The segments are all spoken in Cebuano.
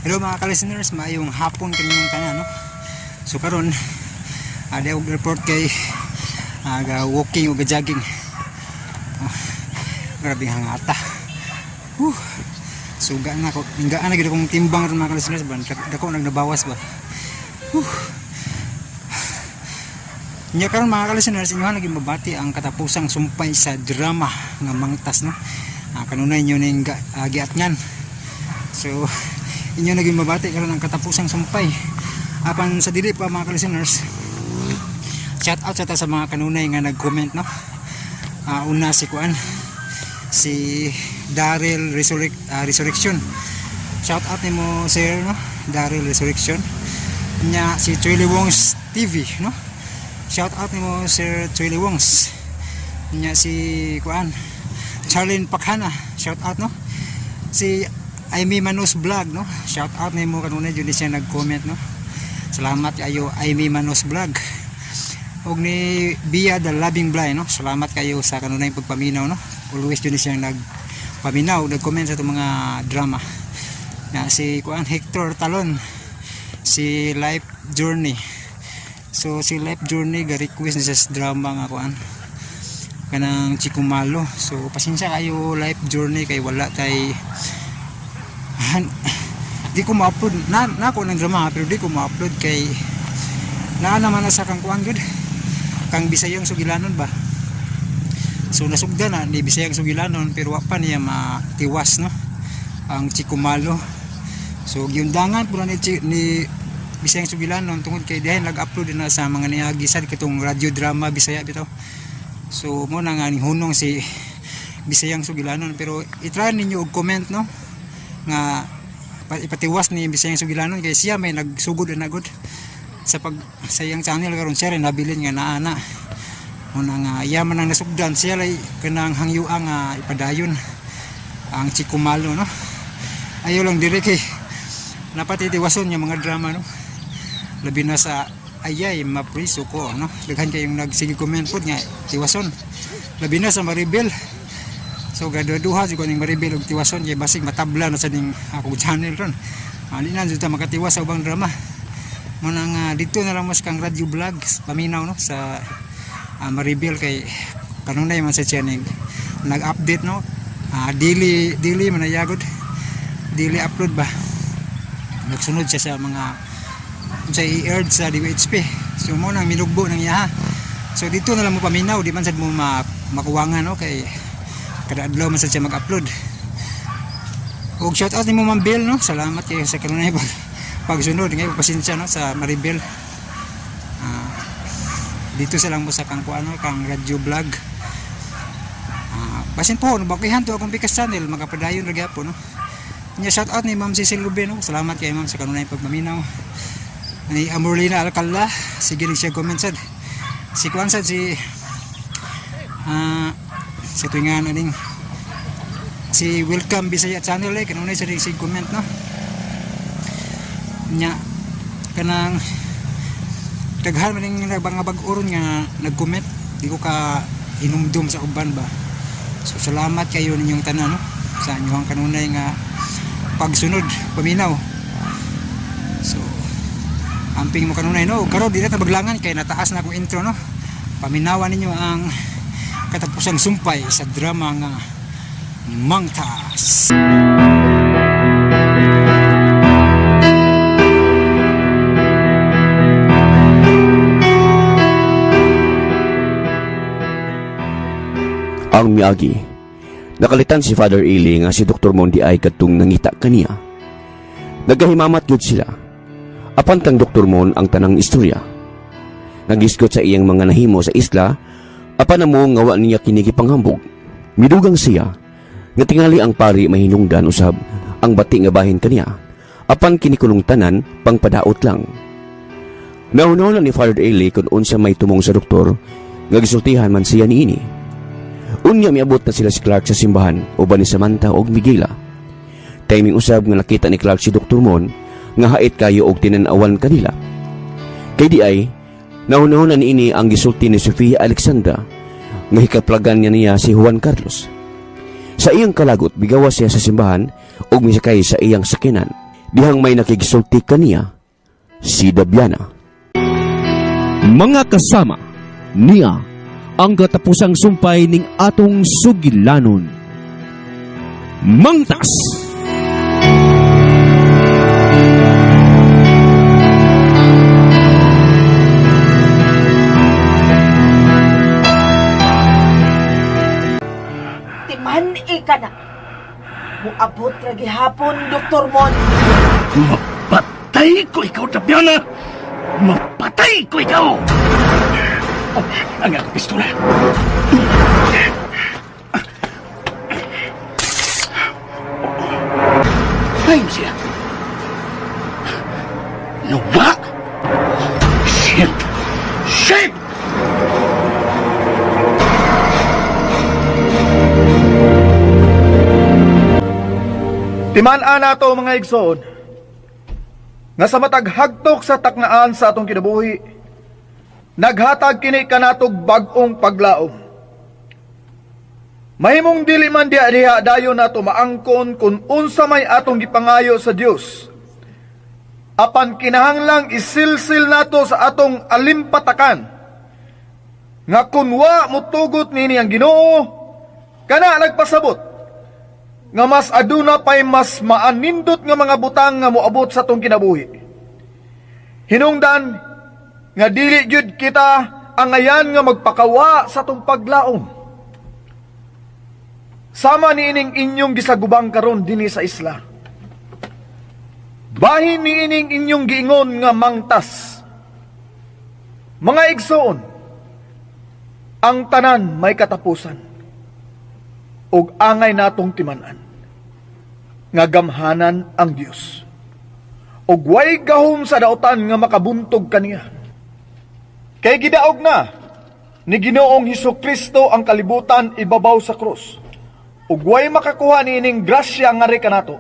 Hello mga ka-listeners, maayong hapon kaninyong tanan, no? So karon ada og report kay ga walking o ga jogging. Oh, grabe hangata. Whew. Suga na ko. Hinggaan na gid akong timbang ron, mga ka-listeners ba. Dako nang nabawas ba. Whew. Nya karon, mga ka-listeners, inyo naging mabati ang katapusang sumpay sa drama nga Mangtas, no. Kanunay nyo ning giatngan. So inyo naging mabati karon ang katapusang sumpay. Apan sa dili pa, mga ka-listeners, shout out sa ta sa mga kanunay nga nag-comment, no. Una si kuan, si Daryl Resurrection. Shout out nimo, sir, no. Daryl Resurrection. Nya si Chuy Wongs TV, no. Shout out nimo, Sir Chuy Wongs. Nya si kuan, Charlene Pakhana, shout out, no. Si Amy Manos Vlog, no. Shout out nimo, kanunay jud ni siya nag-comment, no. Salamat kayo, Amy Manos Vlog. Og ni Bia the Loving Blind, no. Salamat kayo sa kanunay pagpaminaw, no. Always jud ni siya nagpaminaw, nag-comment sa itong mga drama. Na si kuan, Hector Talon, si Life Journey. So si Life Journey ga request ni sa drama nga kuan, kanang Chikumalo. So pasensya kayo, Life Journey, kay wala tay di ko ma-upload na nako ng drama, pero di ko ma-upload kay naa naman na sa kang kuan gud, kang Bisayang Sugilanon ba. So nasugda na ni Bisayang Sugilanon, pero wa pa niya matiwas, no, ang Chikumalo. So giundangan po na ni Bisayang Sugilanon tungod kay dahil nag-upload na sa mga niagi sad katong radio drama Bisaya bitaw. So mo na nga hunong si Bisayang Sugilanon, pero i-try ninyo og comment, no, nga ipatiwas ni Bisayang Sugilanon kay siya may nagsugod na gud sa pag sa iyang channel karon. Siya rin nabilin nga naa na muna nga iya man ang nasugdan, siya lay kanang hangyua nga ipadayon ang Chikumalo, no. Ayo lang dire kay napatitiwason yung mga drama, no, labi na sa Ayay Mapriso Ko, no. Daghan kayong nagsige comment pod nga tiwason, labi na sa Maribel. So gaduha jud ko ning Maribel og tiwason kay basig matabla na sa ning akong channel ron. Di na jud ta makatiwas sa ubang drama. Mo na nga dito na lang mas kang radio vlogs paminaw, no, sa Maribel kay kanunay man sa siya ning nag-update, no. Daily daily man yagod, daily upload ba. Nagsunod siya sa mga sa i-aired sa DWHP. So mo nang minugbo ng iya. So dito na lang mo paminaw, di man sad mo makuwangan, no, kay kada adlaw man sad siya mag-upload. Og shout out nimo, Ma'am Bill, no. Salamat kayo sa kanunay pagsunod ngayon, pasensya, no, sa Maribel. Dito sa lang mo sa kang kuano, kang radio vlog. Basin po no bakihan to akong Pikas channel, makapadayon ra gyapon, no. Nya shout out ni Ma'am Cecil Ruben, no. Salamat kay Ma'am sa kanunay pagpaminaw. Ni Amorlina Alcala, sige rin siya comment sad. Si kuan sad, si sa tuwingan aning si Welcome Bisaya channel eh, kanunay sa sig comment, no. Nya kanang daghan man ning mga bag-oron nga nag-comment, di ko ka hinumdum sa uban ba. So salamat kayo ninyong tanan, no, sa inyong kanunay nga pagsunod paminaw. So amping mo kanunay, no. Karon di na ta baglangan kay nataas na akong intro, no. Paminawan ninyo ang katapusang sumpay sa drama nga Mangtas. Ang miagi. Nakalitan si Father Ely nga si Dr. Mondi ay kadtong nangita kaniya. Nagahimamat gyud sila. Apan kang Dr. Mon ang tanang istorya. Nagisgot sa iyang mga nahimo sa isla, apan amo nga wa niya kini gipanghambog. Midugang siya nga tingali ang pari mahinungdan usab ang bati nga bahin kaniya. Apan kini kunong tanan pangpadaot lang. Nahunaw na ni Father Ely kung unsa may tumong sa doktor nga gisultihan man siya niini. Unya miabot na sila si Clark sa simbahan uban ni Samantha og Miguela. Timing usab nga nakita ni Clark si Dr. Mon nga hait kayo og tinan-awan kanila. Kay di ay nahunahuna niini ang gisulti ni Sofia Alexandra nga hikaplagan niya niya si Juan Carlos. Sa iyang kalagot, bigawa siya sa simbahan ug misakay sa iyang sakinan. Dihang may nakigsulti kaniya, si Dabiana. Mga kasama, niya ang katapusang sumpay ning atong sugilanon. Mangtas! Timan ka na. Muabot ra gihapon, Dr. Mon. Mapatay ko ikaw, Tabiana! Mapatay ko ikaw! Oh, ang akong pistola. Ayun siya. Nawa! Shit! Shit! Timan-an nato, mga igsoon, nga sa matag hagtok sa taknaan sa atong kinabuhi, naghatag kini kanatog bag-ong paglaom. Mahimong dili man diha diha dayon nato maangkon kung unsa may atong gipangayo sa Dios. Apan kinahanglang isilsil nato sa atong alimpatakan nga kun wa motugot nini ang Ginoo, kana nagpasabot nga mas aduna pay mas maanindot nga mga butang nga moabot sa atong kinabuhi. Hinungdan nga dili gyud kita angayan nga magpakawa sa atong paglaom. Sama niining inyong gisagubang karon dinhi sa isla. Bahin niining inyong giingon nga mangtas. Mga igsoon, ang tanan may katapusan ug angay natong timan-an nga gamhanan ang Dios ug way gahom sa daotan nga makabuntog kaniya. Kay gidaog na ni Ginoong Hesus Kristo ang kalibutan ibabaw sa krus ug way makakuha niining grasya nga kanato.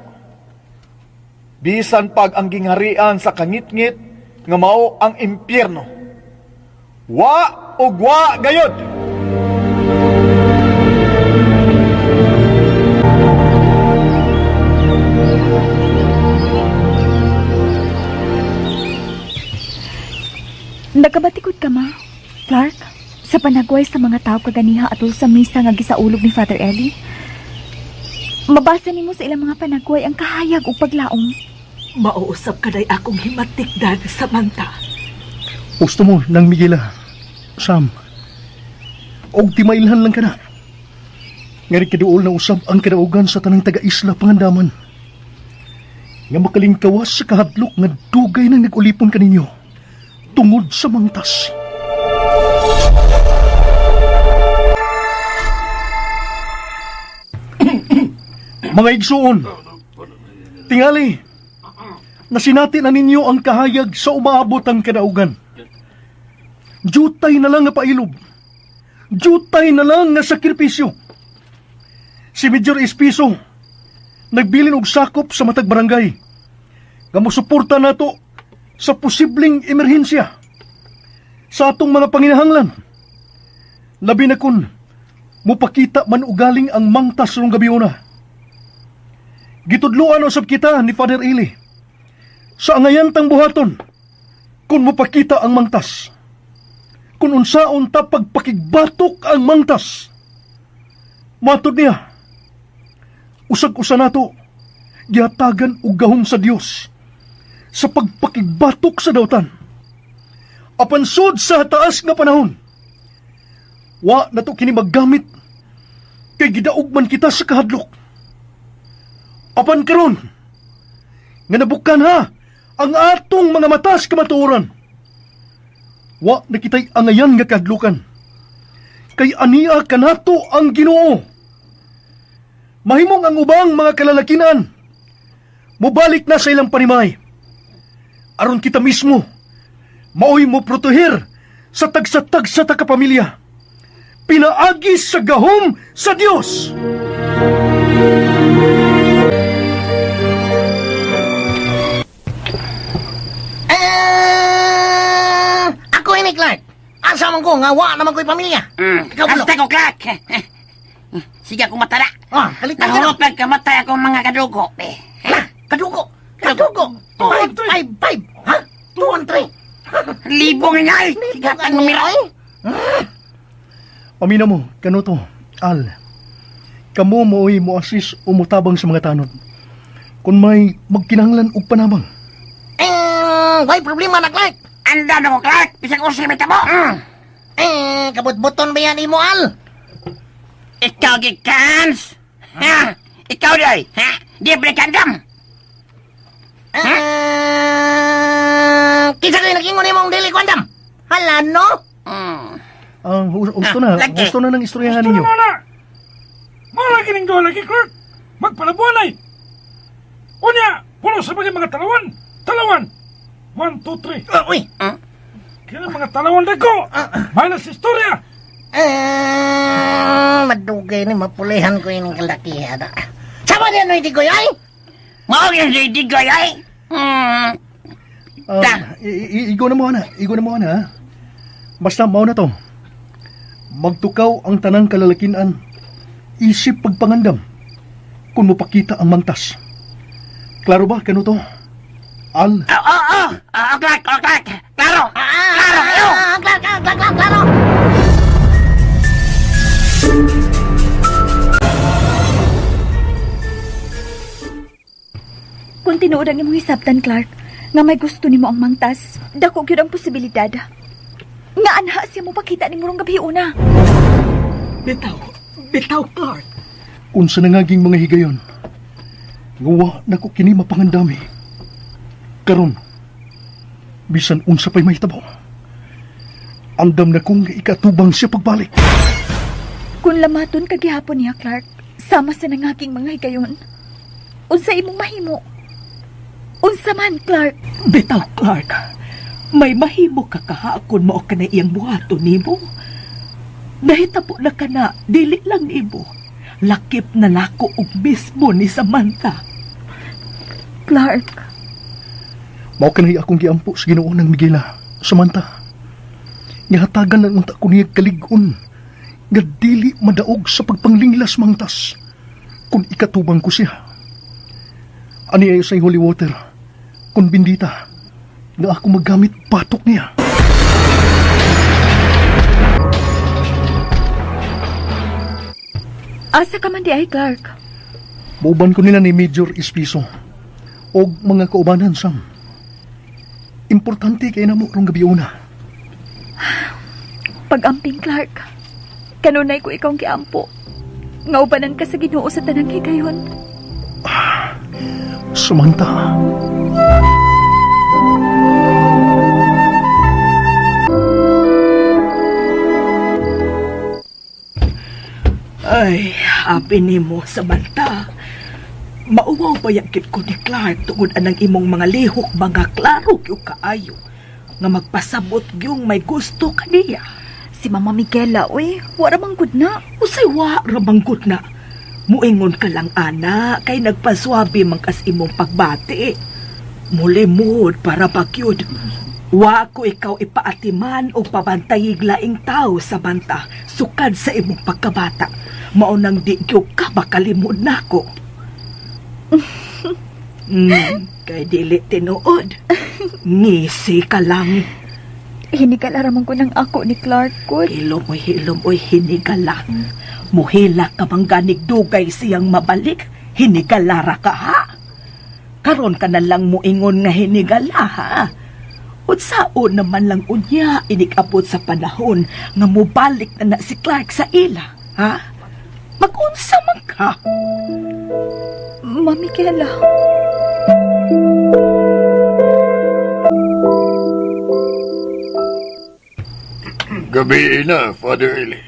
Bisan pag ang gingharian sa kangitngit nga mao ang impyerno. Wa ug wa gayod. Nagkabatikod ka ma, Clark, sa panagway sa mga tao kaganiha atol sa misa nga gisaulog ni Father Eli. Mabasa nimo sa ilang mga panagway ang kahayag ug paglaom. Mauusap kaday akong himatikdan, Samantha. Gusto mo nang Miguela, Sam. Og timailhan lang ka na. Ngari kiduol na usab ang kadaugan sa tanang taga-isla pangandaman. Nga makalingkawas sa kahadlok nga dugay nang nag-ulipon kaninyo tungod sa mangtas. Mga igsuon, tingali, nasinati na ninyo ang kahayag sa umaabot ang kadaugan. Jutay na lang nga pailob. Jutay na lang nga sakripisyo. Si Major Espiso, nagbilin og sakop sa matag barangay nga mosuporta nato sa posibleng emerhensya sa atong mga panginahanglan. Labi na kun mupakita man ugaling ang mangtas rong gabiuna. Gitudloan usab kita ni Father Eli sa angayan tang buhaton kung mupakita ang mangtas. Kung unsaon ta pagpakigbatok ang mangtas. Matod niya, usag-usa nato gihatagan og gahom sa Dios sa pagpakigbatok sa dautan. Apan sud sa taas nga panahon, wa na to kini maggamit kay gidaog man kita sa kahadlok. Apan karon nga nabukan ha ang atong mga mata sa kamatuoran, wa na kita'y angayan nga kahadlukan, kay ania kanato ang Ginoo. Mahimong ang ubang mga kalalakinan mobalik na sa ilang panimay, aron kita mismo maoy mo protehir sa tagsa-tagsa ta kapamilya, pinaagi sa gahom sa Dios. Eh, ako ini, Clark. Asa man ko nga wa naman ko'y pamilya. Ikaw, Pulo. Basta ko, Clark. Sige akong matala. Ah, kalitan ka na. Nahurot lang kamatay akong mga kadugo. Eh, Lah, kadugo. Kadugo. Libong nga ay. Sige ang numero. Pamina mo, kanuto, Al. Kamo mooy moasis o motabang sa mga tanod. Kung may magkinahanglan og panabang. Eh, way problema na, Clark. Anda na ko, Clark. Bisag usay may tabo. Eh, kabutbuton ba yan imo, Al? Ikaw gikans. Ha? Ikaw day. Ha? Di ba kandam? Eh, kinsa kayo nag-ingon nimong dili ko andam? Hala, no? Ang gusto na, lagi. gusto na ng istoryahan ninyo. Wala! Mao lagi ning duha lagi, Clark! Magpalabuanay! Unya, pulo sa mga talawan! Talawan! 1, 2, 3. Uy. Kaya mga talawan dako! Minus istorya! Eh, madugay ni mapulihan ko yung kalakihan. Sama niya no, hindi ko ay? Mao gyud si Digoy ay. Igo na mo ana, igo na mo ana. Ha? Basta mao na to. Magtukaw ang tanang kalalakinan. Isip pagpangandam. Kung mopakita ang mangtas. Klaro ba kanuto? Al, Oo, oo. Oo, Clark, oo, Clark. Klaro. Klaro kayo. Clark, ah, Clark, Clark, klaro. Kung tinuod ang imong hisabtan, Clark, nga may gusto nimo ang mangtas, dako gyud ang posibilidad. Nga anha siya mo pakita ni murong gabi una. Bitaw, bitaw, Clark. Unsa na ngaging mga higayon. Nguwa na ko kini mapangandami. Karon, bisan unsa pa'y mahitabo. Andam na kong ikatubang siya pagbalik. Kung lamaton ka gihapon niya, Clark, sama sa nangaking mga higayon. Unsa imong mahimo? Unsa man, Clark? Bitaw, Clark. May mahimo ka kahakon mao ka na iyang buhaton nimo. Nahitabo na ka na, dili lang nimo. Lakip na nako og mismo ni Samantha. Clark, Mao kanahi akong giampo sa Ginoo ng Miguela, Samantha. Ngahatagan lang unta ko niya kalig-on. Nga dili madaog sa pagpanglinglas mangtas. Kung ikatubang ko siya. Ani ay sa holy water. Kung bindita, nga ako maggamit batok niya. asa ka man di ay, Clark? Mauban ko nila ni Major Espiso og mga kaubanan sam. Importante kay namo rong gabi una. Pag-amping, Clark. Kanunay ko ikaw ang giampo. Nga ubanan ka sa Ginoo sa tanang higayon. Samantha. Ay, abi nimo Samantha. Mauwaw ba yakit ko ni Clark tungod anang imong mga lihok mga klaro gyud kaayo nga magpasabot gyung may gusto kaniya. Si Mama Miguela, uy, wala mang good na. Usay wa ramanggot na. Muingon ka lang ana kay nagpaswabe man kas imong pagbati. Mulimod para pagyud. Wa ko ikaw ipaatiman o pabantayig laing tao sa banta sukad sa imong pagkabata. Mao nang di gyud ka makalimod nako. Kay dili tinuod. Ngisi ka lang. Hinigala ramon ko ng ako ni Clark, good. Hilom oy hilom oy hinigala. Muhila ka bang ganig dugay siyang mabalik? Hinigalara ka ha? Karon ka na lang muingon nga hinigala ha? Unsaon naman lang unya inikabot sa panahon nga mubalik na na si Clark sa ila, ha? Magunsa man ka? Mama Miguela. Gabi na, Father Eli.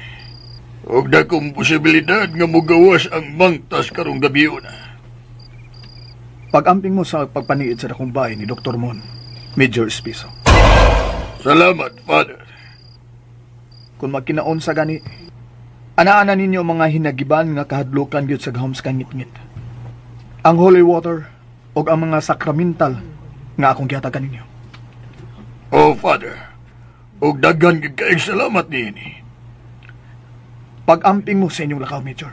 Og dakong posibilidad nga mugawas ang mangtas karong gabi na. Pag-amping mo sa pagpaniid sa dakong bahay ni Dr. Mon, Major Espiso. Salamat, Father. Kung magkinaon sa gani, ana-ana ninyo ang mga hinagiban nga kahadlukan gyud sa gahom sa kangitngit. Ang holy water og ang mga sakramental nga akong gihatagan ninyo. Oh, Father. Og daghan gyud kaayong salamat niini. Pag-amping mo sa inyong lakaw, Major.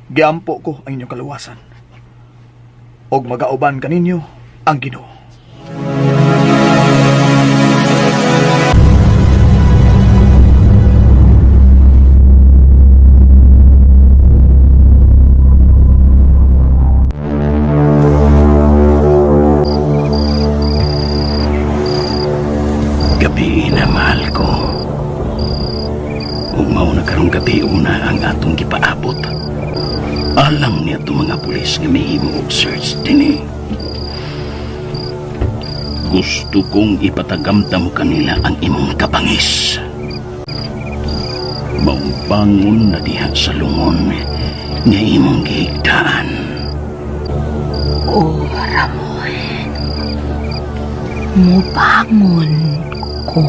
Giampo ko ang inyong kaluwasan. Og magauban kaninyo ang Ginoo. dinhi. Gusto kong ipatagamtam kanila ang imong kabangis. Maumbangon na diha sa lungon nga imong gihigdaan. Oh, Ramon. Mubangon ko.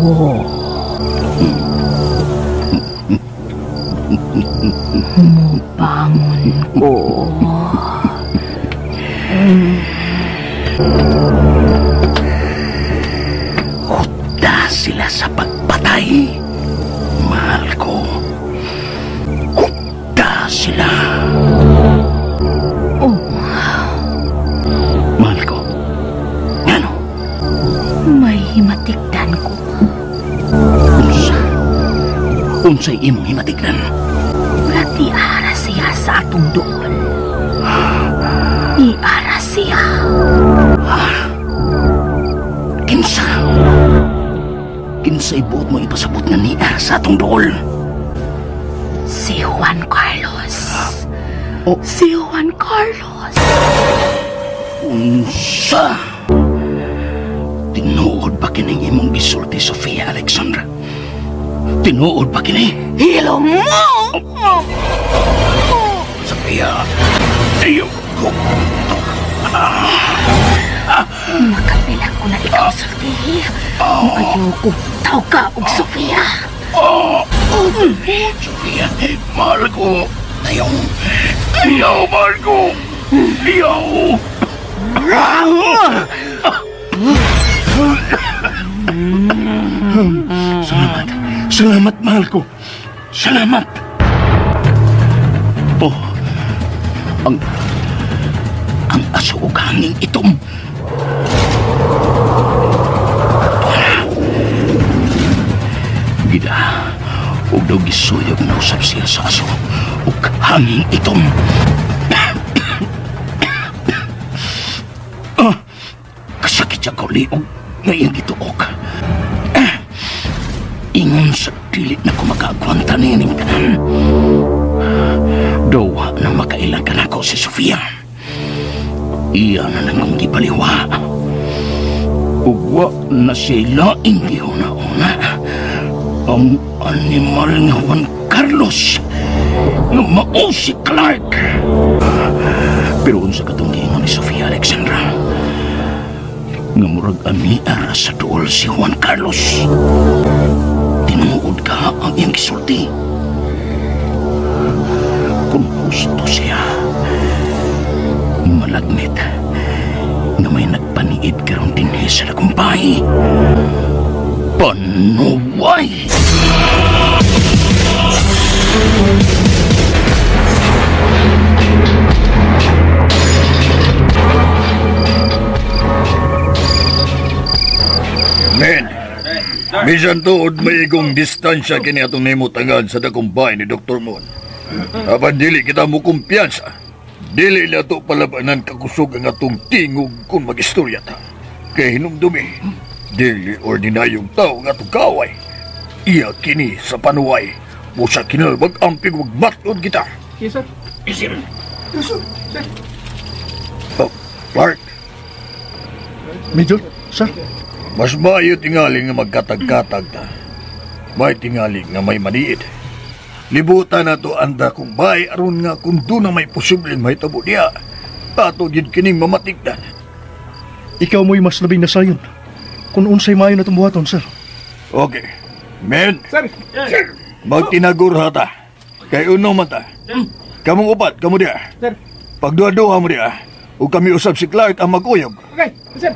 Mubangon ko. Hutda sila sa pagpatay. Mahal ko. Hutda sila. Oh. Mahal ko. Ngano? May himatikdan ko. Unsa? Unsay imong himatikdan? Murag niara siya sa atong doon. Niara siya. Kinsa? Kinsa'y buot mo ipasabot nga niara sa atong dool? Si Juan Carlos. Oh. Si Juan Carlos. Unsa? Tinuod ba kining imong gisulti, Sofia Alexandra? Tinuod ba kini? Hilo mo! Sofia, ayaw ko. Makapila ko na ikaw, sultihi. Ayaw ko tao ka og Sofia. Sofia, mahal ko. Ayaw. Ayaw, mahal ko. Ayaw. Salamat. Salamat, mahal ko. Salamat. Oh, ang aso ug hanging itom. Wala. Gida, ug daw gisuyog na usab siya sa aso ug hanging itom. Ah, kasakit siya kauliog nga iyang gituok. Ah, ingon sa dili na ko makaagwanta nining tanan. Dawa na makaila ka nako si Sofia. Iya na lang kong gibaliwa. Ugwa na siya laing gihuna-una. Ang animal nga Juan Carlos nga mao si Clark. Pero unsa katong giingon ni Sofia Alexandra, nga murag amiara sa duol si Juan Carlos. Tinuod ka ang iyang gisulti. Kung husto siya, malagnit nga may nagpaniid karon dinhi sa lagumpay. Panuway! Men, bisan tuod may igong distansya kini atong nimutangan sa dakong bahay ni Dr. Moon. Apan dili kita mo kumpiyansa. Dili na to palabanan kakusog ang atong tingog kung mag-istorya ta. Kay hinumdumi, dili ordinaryong tao nga atong kaaway. Iya kini sa panuway. Busa kinal mag-amping magmatod kita. Yes, sir. Yes, sir. Yes, sir. Sir. Oh, Clark. Major, sir. Mas maayo tingali nga magkatag-katag ta. May tingali nga may maniid. Libutan na to anda kung bay aron nga kung doon na may posibleng mahitabo diya. Ato gid kining mamatigdan. Ikaw mo'y mas labing nasayon. Kung unsay maayo na itong buhaton, sir. Okay. Men. Sir. Sir. Magtinagor hata. Kay uno man ta. Kamong upat, kamo diya. Sir. Pagduha-duha mo diya. Ug kami usab si Clark ang mag-uyog. Okay, sir.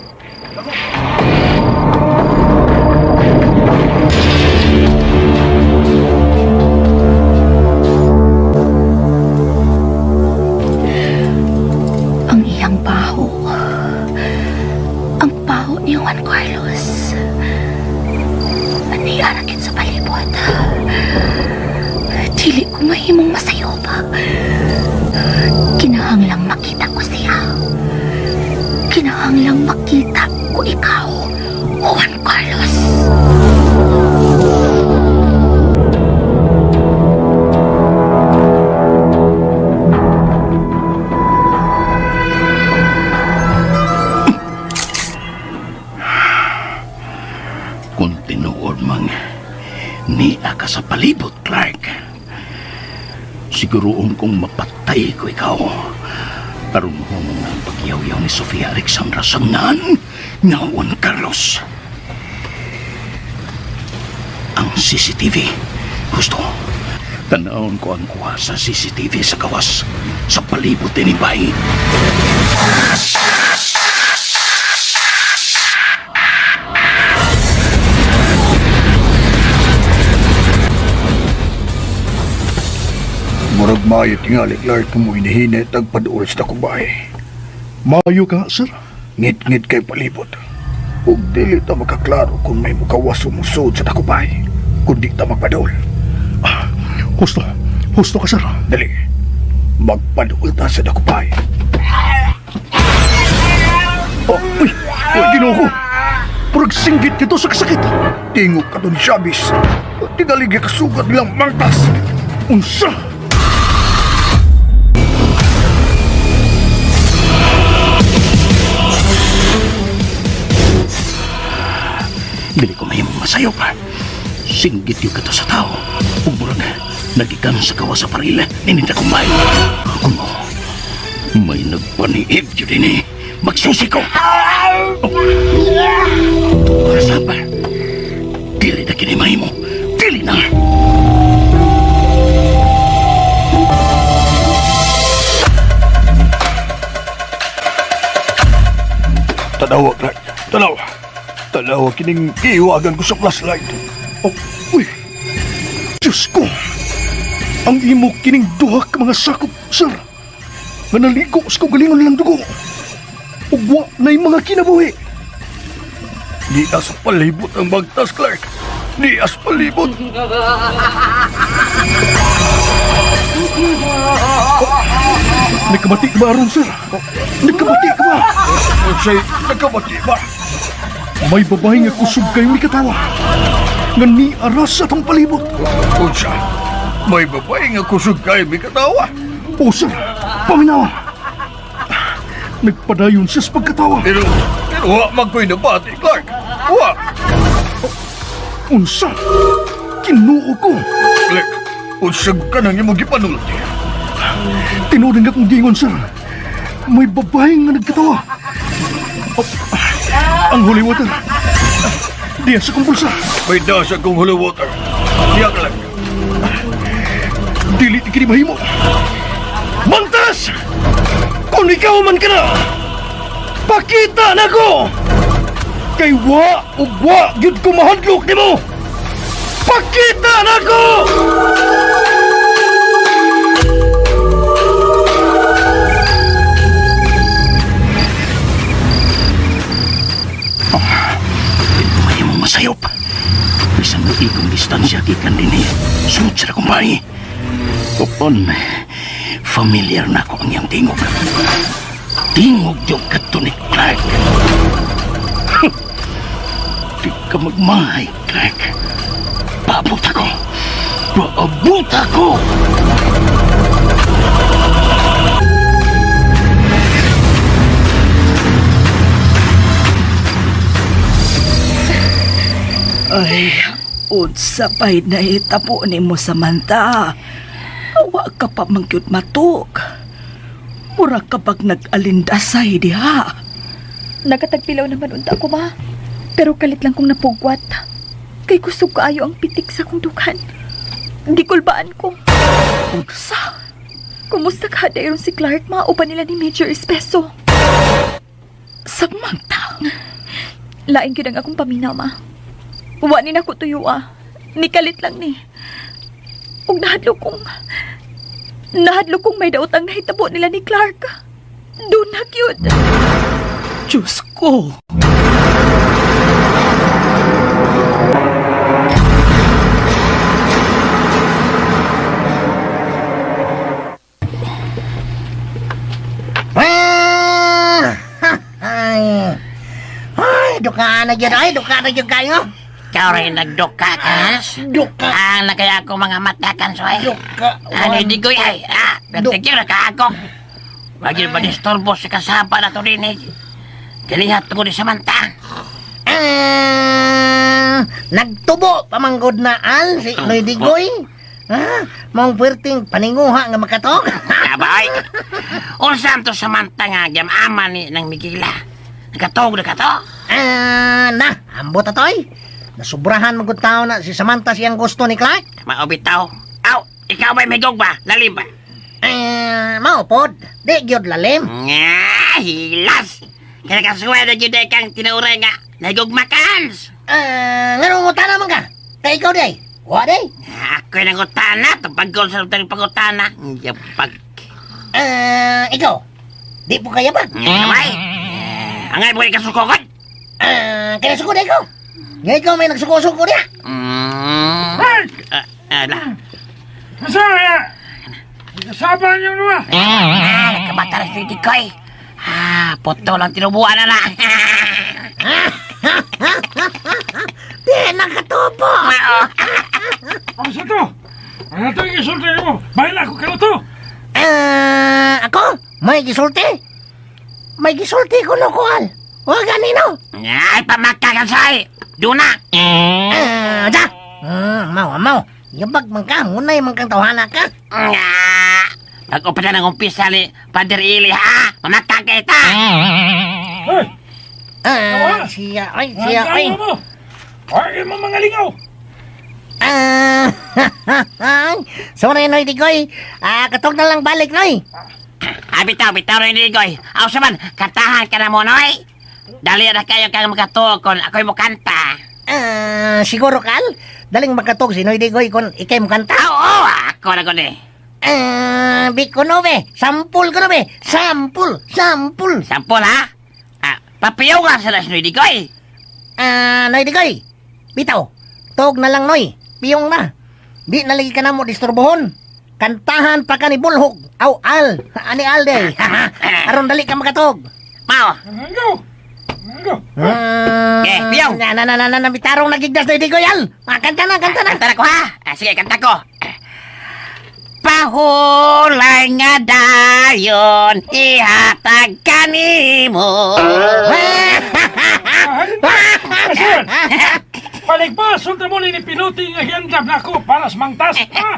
Ang iyang baho. Ang baho ni Juan Carlos. Aniara gid sa palibot. Dili ko mahimong masayo pa. Kinahanglang makita ko siya. Kinahanglang makita ko ikaw, Juan Carlos. Nia ka sa palibot, Clark. Siguroon kong mapatay ko ikaw. Aron mo na ang pagyaw-yaw ni Sofia Alexandra sa ngan nga Juan Carlos. Ang CCTV. Gusto. Tanawon ko ang kuha sa CCTV sa kawas sa palibot ni Bay. Murag maayo tingali, Clark, kung mo inihinay tagpaduol sa dakong bahay. Maayo ka, sir. Ngit-ngit kay palibot. Ug dili ta makaklaro kung may mukawas sumusod sa dakong bahay. Kung di ta magpaduol. Husto. Husto ka, sir. Dali. Magpaduol ta sa dakong bahay. Oh, uy, uy, Ginoo ko. Purag singgit dito sa kasakit. Tingog ka to ni Chavez. Tingali kasugat nilang mangtas. Unsa? Dili ko mahimong masayop. Singgit yung kato sa tao. Ug murag nagikan sa kawas sa paril ni Kumbay. Kuno, may nagpaniib yun din eh. Magsusi ko! Oh. Kasapa. Dili na kini mahimo. Dili na! Tanawa, Clark. Tanawa. Tanawa kining iwagan ko sa flashlight. Oh, uy. Diyos ko. Ang imo kining duha ka mga sakop, sir. Nga naligo sa kaugalingon nilang dugo. Ug wa na'y mga kinabuhi. Di sa palibot ang bagtas, Clark. Di as palibot. Nagkabati ka ba aron, sir? Nagkabati ka ba? Unsay nagkabati ba? May babae nga kusog kayo ni katawa. Nga ni aras sa atong palibot. Unsa? May babae nga kusog kay mi katawa. O, sir, paminawa. Nagpadayon siya sa pagkatawa. Pero pero wa man ko'y nabati, Clark. Wa. Unsa? Kinuo ko. Clark, unsa ka nang imong gipanulti? Tinuod ang akong gingon, sir. May babae nga nagkatawa. Oh, ang holy water. Diyan sa kong bulsa. May dasa kong holy water. Diya, Clark. Dili ti kini mahimo. Mantas! Kung ikaw man ka na, pakita na ko! Kay wa ug wa gyud ko mahadlok nimo. Pakita na ko! Dili ko mahimong masayop. Bisan mo ikong distansya gikan din eh. Sunod sa kumpay. Upon, familiar na ako ang iyang tingog. Tingog yung kadto ni Clark. Di ka magmahay, Clark. Paabot ako. Paabot ako! Ay, unsa pa'y nahitabo nimo Samantha. Wa ka pa man gyud matug. Mura ka pag nag-alindasay diha. Nakatagpilaw naman unta ko, ma. Pero kalit lang kong napugwat. Kay kusog kaayo ang pitik sa kong dughan. Gikulbaan ko. Unsa? Kumusta ka dayon si Clark, ma? Uban nila ni Major Espeso. Samantha. Lain gyud ang akong paminaw, ma. Wa ni nako tuyo, ah. Nikalit lang ni. Ug nahadlok kong may daot ang nahitabo nila ni Clark. Doon na gyud. Diyos ko. Ay, ay, duka na dyan, ay, duka na dyan kayo. Ikaw rin nagduka, Kans. Duka. Ah, na kaya ako mga mata, Kans, oy. Duka. Ano, hindi ko, ay. Ah, pero na kaagok. Wag yun ba disturbo sa kasapa na to din, eh. Galihat ko ni Samantha. Ah, Nagtubo pamanggod na al si Noy Digoy. Ha? Maong puwerteng paninguha nga makatog. Abay. Unsa to Samantha nga gamama ni ng Migila? Nakatog na ka to? Ah, na, ambot atoy. Nasubrahan magud tao na si Samantha siyang gusto ni Clark. Maobitaw. Aw, ikaw ba'y may ba? Lalim ba? Eh, mao pod. Di gyud lalim. Nga, hilas! Kaya kasuwa na gyud ay kang tinuray nga nagugmakans. Ah, nganong ngutana man ka? Kay ikaw day. Wa day. Ako'y nangutana, tupagol sa utang pangutana. Yapag. Ah, ikaw. Di po kaya ba? Kamay! Angay mo kasukokot? Ah, kaya suko day ko. Nga ikaw may nagsuko-suko niya. Hey! Ala. Asa kaya? Kasama niyo naman. Ah, nagkabata na si Tikoy. Ah, puto lang tinubuan na na. Di nakatubo. Mao. Ano sa to? Ano to yung isulti mo? Bahala ko kayo to. Ah, ako? May gisulti? May gisulti ko no kual. Wa gani no. Ay, pamakakansay. Duna. Ah, da. Mau mau. Yabag man ka, ngunay man kang tawhana ka. Nga. Pag-upa na ng umpisa ni Father Ili, ha? Mamakakita. Hey! Ah, siya, ay, siya, ay. Ang mo! Ay, mo mga lingaw! Ah, sorry, Noy Digoy. Ah, katog na lang balik, Noy. Ah, bitaw, bitaw rin Ligoy. Aw, saman, kantahan ka na mo, Noy. Dali na kayo kang makatuog kung ako'y mukanta. Ah, siguro, Kal. Daling makatog si Noy Digoy kung ikay mukanta. Oo, ako na ko eh. Ah, biko no, be. Sampul ko no, be. Sampul, sampul. Sampul, ha? Ah, papiyaw nga sa Noy Digoy. Ah, Noy Digoy. Bitaw. Tog na lang, Noy. Piyong na. Di na lagi ka na mo disturbohon. Kantahan pa ka ni Bulhog. Aw, al. Ani al, day. Aron dali ka makatog. Mao. Go! Go! Eh, piyong. Na, na, na, na, na, na, bitarong nagigdas na Digoy, al. Ah, kanta na, kanta na. Kanta na ko, ha? Ah, sige, kanta ko. Pahulay nga dayon, ihatag kanimo. Paligpason na mo ni Pinuti nga giandam na ako para sa mangtas. Ha?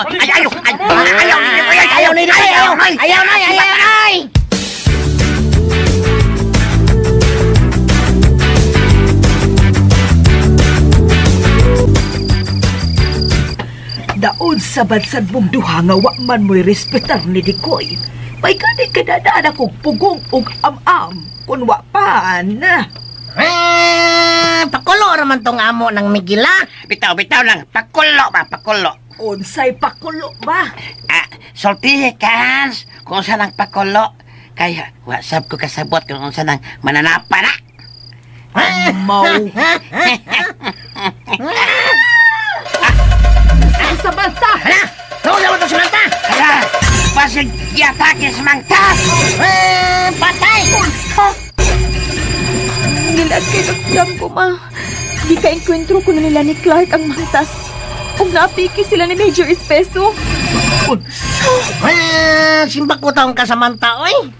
Ay, ayaw, ay, ayaw, ayaw, ayaw, ayaw, ayaw, ayaw, ayaw, ayaw, ay! Daon sa bansad mong duha nga wa man mo'y respetar ni Dikoy. May gani kadadaan akong pugong og am-am kun wa pa na. Ah, pakulo raman tong amo ng Migila. Bitaw, bitaw lang. Pakulo ba, pakulo. Unsay pakulo ba? Ah, sultihi, Kans. Kung saan ang pakulo. Kaya, wasap ko kasabot kung saan ang mananapa na. Mau. Sa banta! Hala! Tungod naman itong Samantha! Hala! Pasig yatake sa mangtas! Ah, patay! Nilagay ang ko, ma. Di ka enkwentro ko na nila ni Clark ang mangtas. Ug naapiki sila ni Major Espeso. Ah, simbak ko taong ka Samantha, oy.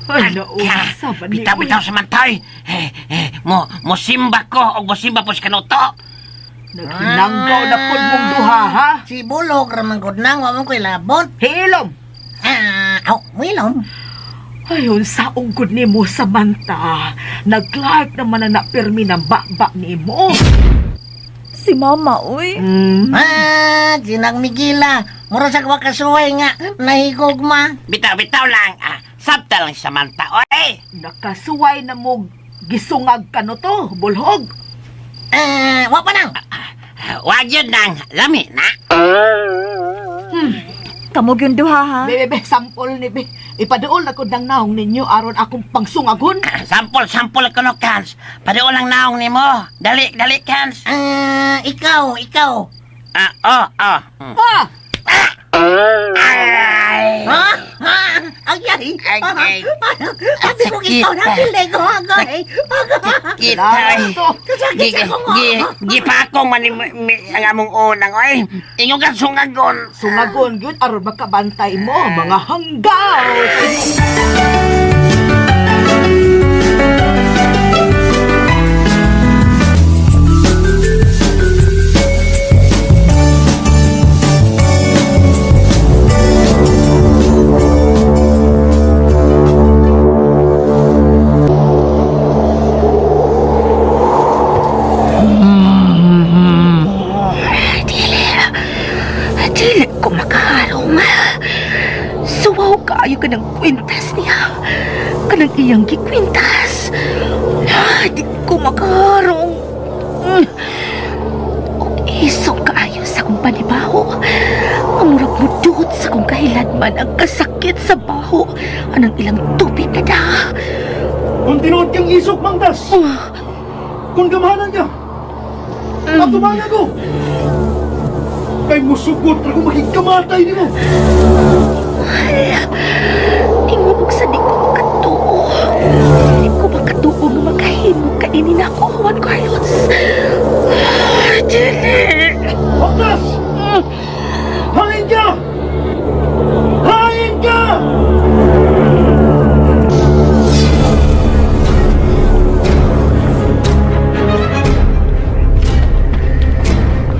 Ay, naunsa ba ni Bitaw, bitaw sa mantay. Eh, eh, mo, mo simba ko o mo simba po si kanuto. Naghinanggaw na pod mong duha, ha? Si Bulog raman gud nang wa man ko'y labot. Hilom! Ah, aw, muilom. Ay, unsa ungkod nimo Samantha. Nag-Clark naman na napirmi ng baba nimo. Si Mama, uy. Ah, sinang Migila. Mura sa wakasuway nga, nahigugma. Bitaw, bitaw lang. Ah, sabta lang si Samantha, oy. Nakasuway na mo gisungag ka no to, bulhog. Ah, wa pa nang. Wag yun nang lami na. Kamog yung duha, ha? Be, be, be, sampol ni be. Ipaduol na ko ng naong ninyo aron akong pangsungagon. Sampol, sampol ko no, Kans. Paduol lang naong nimo. Dali, dali, Kans. Ah, ikaw, ikaw. Ah, oh, oh. Ha? Ay! Ha? Ha? Ay, ay. Ay, ay. Sabi ko ikaw na pili ko, agay. Kita, ay. Kasakit Gi, sa akong gi, gi pa ako man ang among unang, oy. Ingon ka sungagon. Sungagon gyud aron makabantay mo mga hanggaw. Kanang kwintas niya. Kanang iyang gikwintas. Ah, di ko makarong. Og isog kaayo sa akong panibaho. Ang murag muduot sa akong kahiladman ang kasakit sa baho. Anang ilang tubig na da. Kung tinuod kang isok, mangtas! Kung gamahanan ka! Atumangan ko! Kay musugot ra ko makikamatay nimo! Ay, ingon og sa di ko makatuo. Di ko makatuo nga makahimo kaini nako, Juan Carlos. Ah, dili. Mangtas! Hain ka! Hain ka!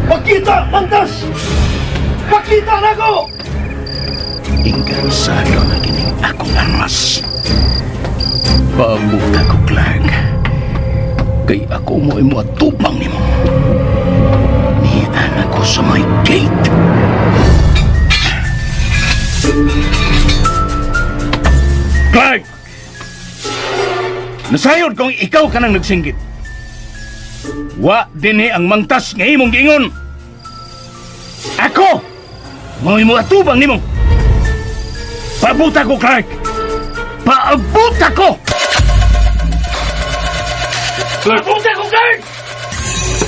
Pakita, Mangtas! Pakita na ko! Ingkansado na kining akong armas. Pabuta ko, Clark. Kay ako mo imo atubang nimo. Niana ko sa may gate. Clark! Nasayod kung ikaw ka nang nagsinggit. Wa dinhi ang mangtas nga imong giingon. Ako! Mo imo atubang nimo. Pabuta ko, Clark! Pabuta ko! Clark! Pabuta ko, Clark!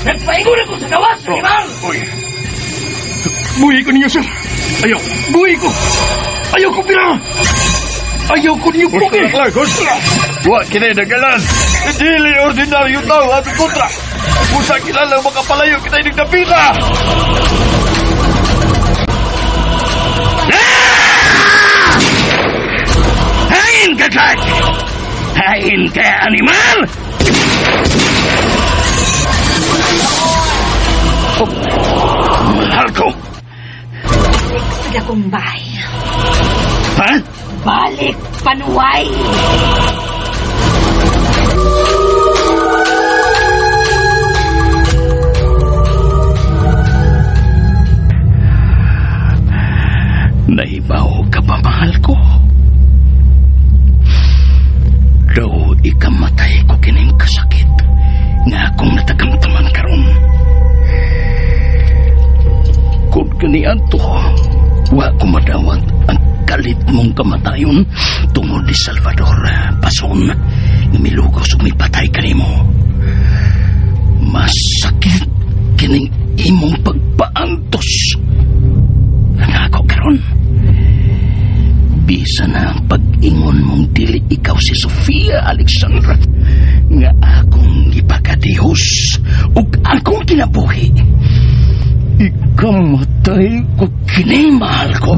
Nagpaingon ako sa gawas, animal! Uy! Buhi ko ninyo, sir! Ayaw! Buhi ko! Ayaw ko pira! Ayaw ko ninyo Gusto pugi! na, Clark! Gusto na! Wa kinay nagalan! Dili ordinaryo tao atong kontra! Busa kilala makapalayo kita ining dapita! Hain ka, Clark! Hain ka, animal! Oh, mahal ko! Balik sa dakong bahay. Ha? Balik, panuway! Nahibaw ka ba, mahal ko? Daw ikamatay ko kining kasakit nga akong natagamtaman karon. Kung kaniadto, wa ko madawat ang kalit mong kamatayon tungod ni Salvador Pason nga milugos ug mipatay kanimo. Masakit kining imong pagpaantos. Nangako karon. Bisa na ang pag-ingon mong dili ikaw si Sofia Alexandra nga akong gipakadihos ug akong kinabuhi. Ikamatay ko kini, mahal ko.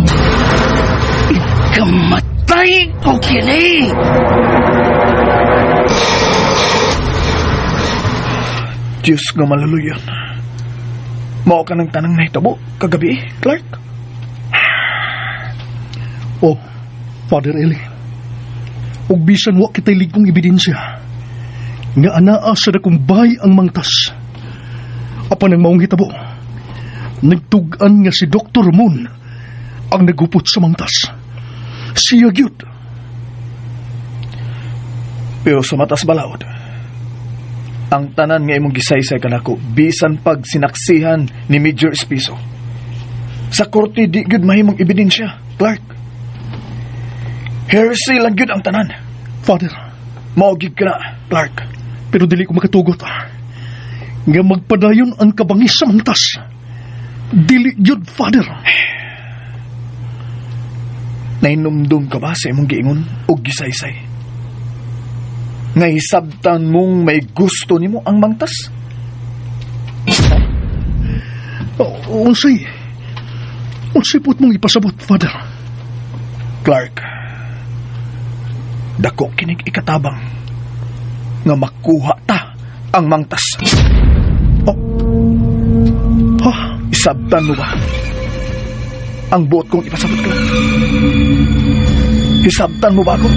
Ikamatay ko kini. Diyos nga maluluyan. Mao ka ng tanang nahitabo kagabi, Clark. Oh, Father Eli. Ug bisan wa kita'y ligong ebidensya nga anaa sa dakong bahay ang mangtas. Apan ang maong hitabo, nagtug-an nga si Dr. Moon ang nagupot sa mangtas. Siya gyud. Pero sa matas balaod, ang tanan nga imong gisaysay kanako bisan pag sinaksihan ni Major Espiso. Sa korte di gyud mahimong ebidensya, Clark. Heresy lang gyud ang tanan. Father, Mao gyud ka na, Clark. Pero dili ko makatugot nga magpadayon ang kabangis sa mangtas. Dili gyud, Father. Nahinumdum ka ba sa imong giingon o gisaysay? Nga hisabtan mong may gusto nimo ang mangtas? Oh, unsay? Unsay put mong ipasabot, Father? Clark, dako kinig ikatabang nga makuha ta ang mangtas. Oh. Ha? Isabtan mo ba? Ang buot kong ipasabot, Clark. Hisabtan mo ba ako?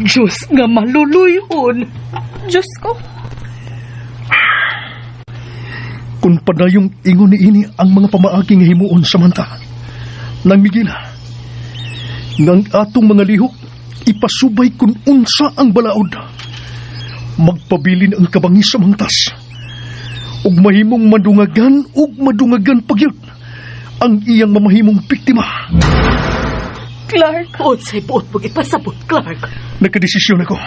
Diyos nga maluluyon. Diyos ko. Kung padayong ingon ni ini ang mga pamaagi nga himuon, Samantha, nang Miguel, ngang atong mga lihok ipasubay kung unsa ang balaod. Magpabilin ang kabangi sa mangtas. Ug mahimong madungagan ug madungagan pagyud ang iyang mamahimong biktima. Clark. Unsay buot mo ipasabot, Clark? Nagkadesisyon ako.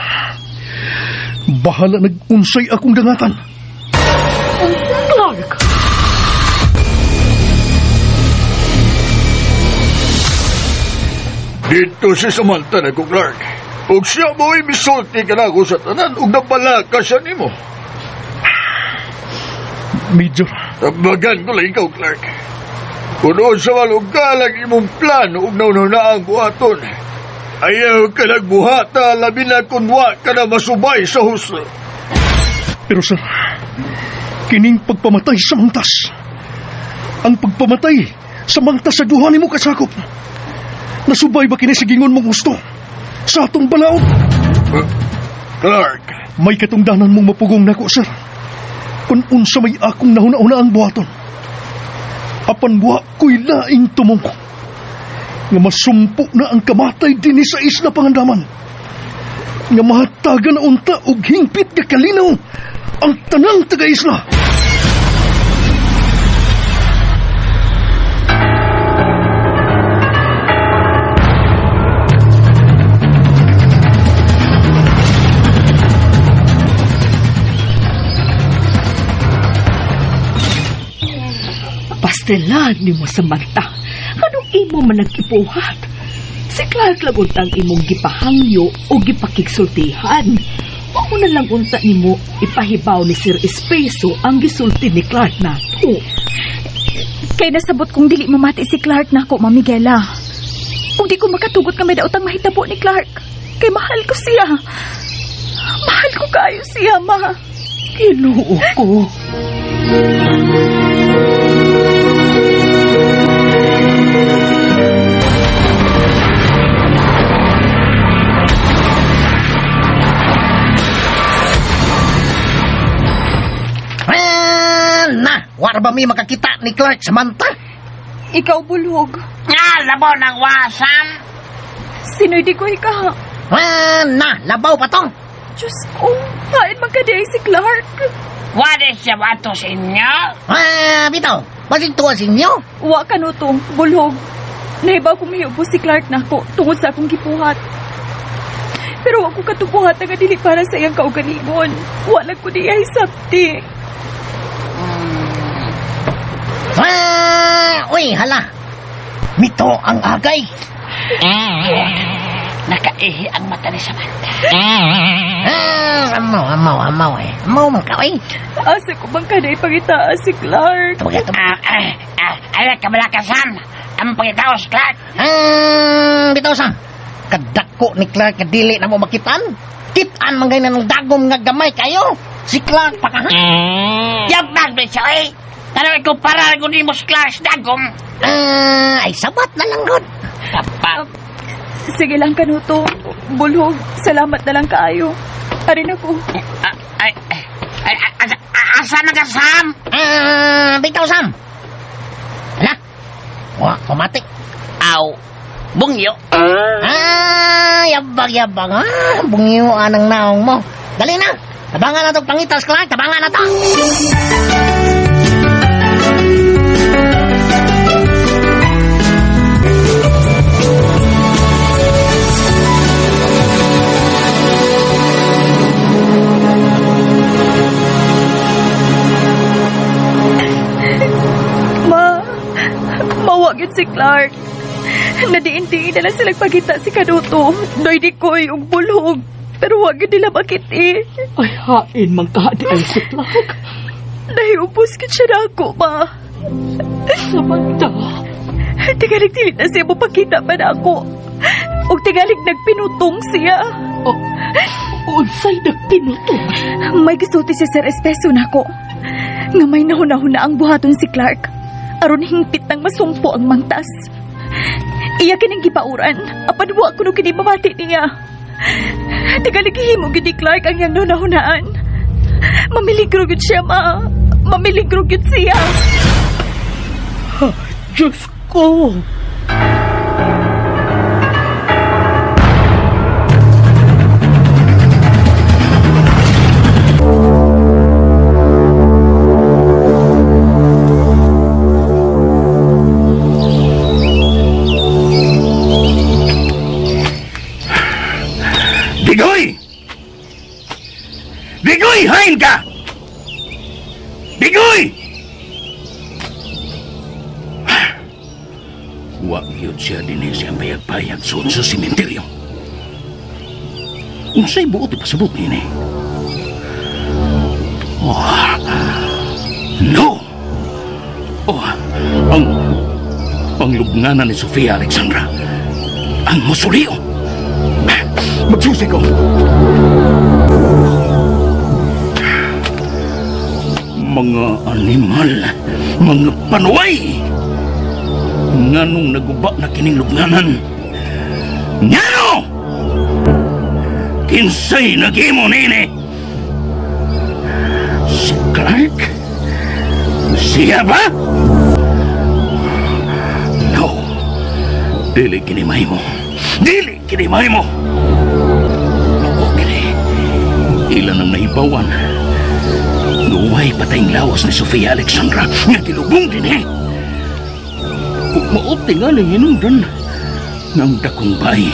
Bahala nag-unsay akong dangatan. Clark! Dito si Samantha na ko, Clark. Ug siya mo'y misulti ka na ako sa tanan ug napala ka siya nimo. Major, Tabagan ko lang ikaw, Clark. Kung sa man og galang imong plano ug naunahunaan buhaton. Ayaw ka nagbuhata, labi na kung wa ka na masubay sa husto. Pero sir, kining pagpamatay sa mangtas. Ang pagpamatay sa mangtas sa duha nimo kasakop. Nasubay ba kini sa gingon mong gusto? Sa atong balaod? Clark, May katungdanan mong mapugong nako, sir. Kung unsa may akong nahuna-una ang buhaton. Apan buha ko'y laing tumong. Nga masumpo na ang kamatay dinhi sa isla pangandaman. Nga mahatagan na unta og hingpit nga kalinaw ang tanang taga-isla. Pastelan ni mo Samantha. Anong imo man nagkipuhat? Si Clark lang untang imong gipahangyo o gipakigsultihan. Mao na lang unta nimo ipahibaw ni Sir Espeso ang gisulti ni Clark nato. Kay nasabot kong dili mamati si Clark nako, Ma'am Miguela. Ug di ko makatugot nga may daotang mahitabo ni Clark. Kay mahal ko siya. Mahal ko kayo siya, ma. Ginoo ko. Ah, na, wala ba mi makakita ni Clark Samantha? Ikaw, bulhog. Nga, labo ng wasam. Sinoy di ko ika. Ah, na, labaw pa to. Diyos ko, kain man ka di ay si Clark. Wala siya ba ito sa inyo? Ah, bitaw, basig tuwa sa inyo. Wa ka no to, bulhog. Nahibaw kong mihubo si Clark nako tungod sa akong gipuhat. Pero wa ko katubuhat nga dili para sa iyang kaugalingon. Wala ko di ay sabti. Ah, uy, hala. Mito ang agay. Nakaihi ang mata ni Samantha. Ah, amaw, amaw, amaw eh. Amaw man ka, uy. Asa ko bang kanay pangitaa si Clark? Tumagay, tumagay. Ah, ah, ah, ay, kabala ka, Sam. Ang pangitaw si Clark. Ah, bitaw sa. Kadako ni Clark nga dili na mo makitan. Kitaan man gay na ng dagom nga gamay kayo. Si Clark pa ka, ha? Yabag ba siya, eh? Tanawin ko para kung di mo si Clark sa dagom. Ah, ay sabat na lang gud. Tapat. Sige lang kanuto. Bulhog, salamat na lang kaayo. Arin ako. Ah, ay, ay, ay, asa, asa na ka, Sam? Ah, bitaw Sam. Hala. Wa, pamati. Aw, bungyo. Ah, yabag yabag ah, bungyo anang naong mo. Dali na. Tabangan na tong pangitas Clark, tabangan na to. Ma, mawagin si Clark. Nadiin-diin na lang silang pagita si Kanuto. Doy di ko'y ug bulhog. Pero wag yun nila makiti. Ay, hain man ka di ay si Clark. Nahiupos kit siya na ako, ma. Samantha. Tingalig dili na siya mapakita pa na ako. Ug tingalig nagpinutong siya. Oh, unsay nagpinutong? May gisulti si Sir Espeso nako. Nga may nahuna-huna ang buhaton si Clark. Aron hingpit nang masumpo ang mangtas. Iya kining gipauran. Apan wa kuno kini mamati niya. Tingali gihimo gyud ni Clark ang iyang hunahunaan. Mamiligro gyud siya, ma. Mamiligro gyud siya. Diyos ko! Digoy! Digoy, hain ka! Digoy! Wa gyud siya dinhi siyang bayag-bayag suod sa simenteryo. Unsay buot ipasabot niini? Oh, no! Oh, ang lubnganan ni Sofia Alexandra, ang mausoleo. Magsusi ko. Mga animal, mga panuway! Nganong naguba na kining lubnganan? Ngano? Kinsay naghimo nini? Si Clark? Siya ba? No. Dili kini mahimo. Dili kini mahimo. Mao kini. Ila nang nahibawan. Nuway patayng lawas ni Sofia Alexandra nga gilubong dinhi. Ug mao tingali hinungdan ng dakong bay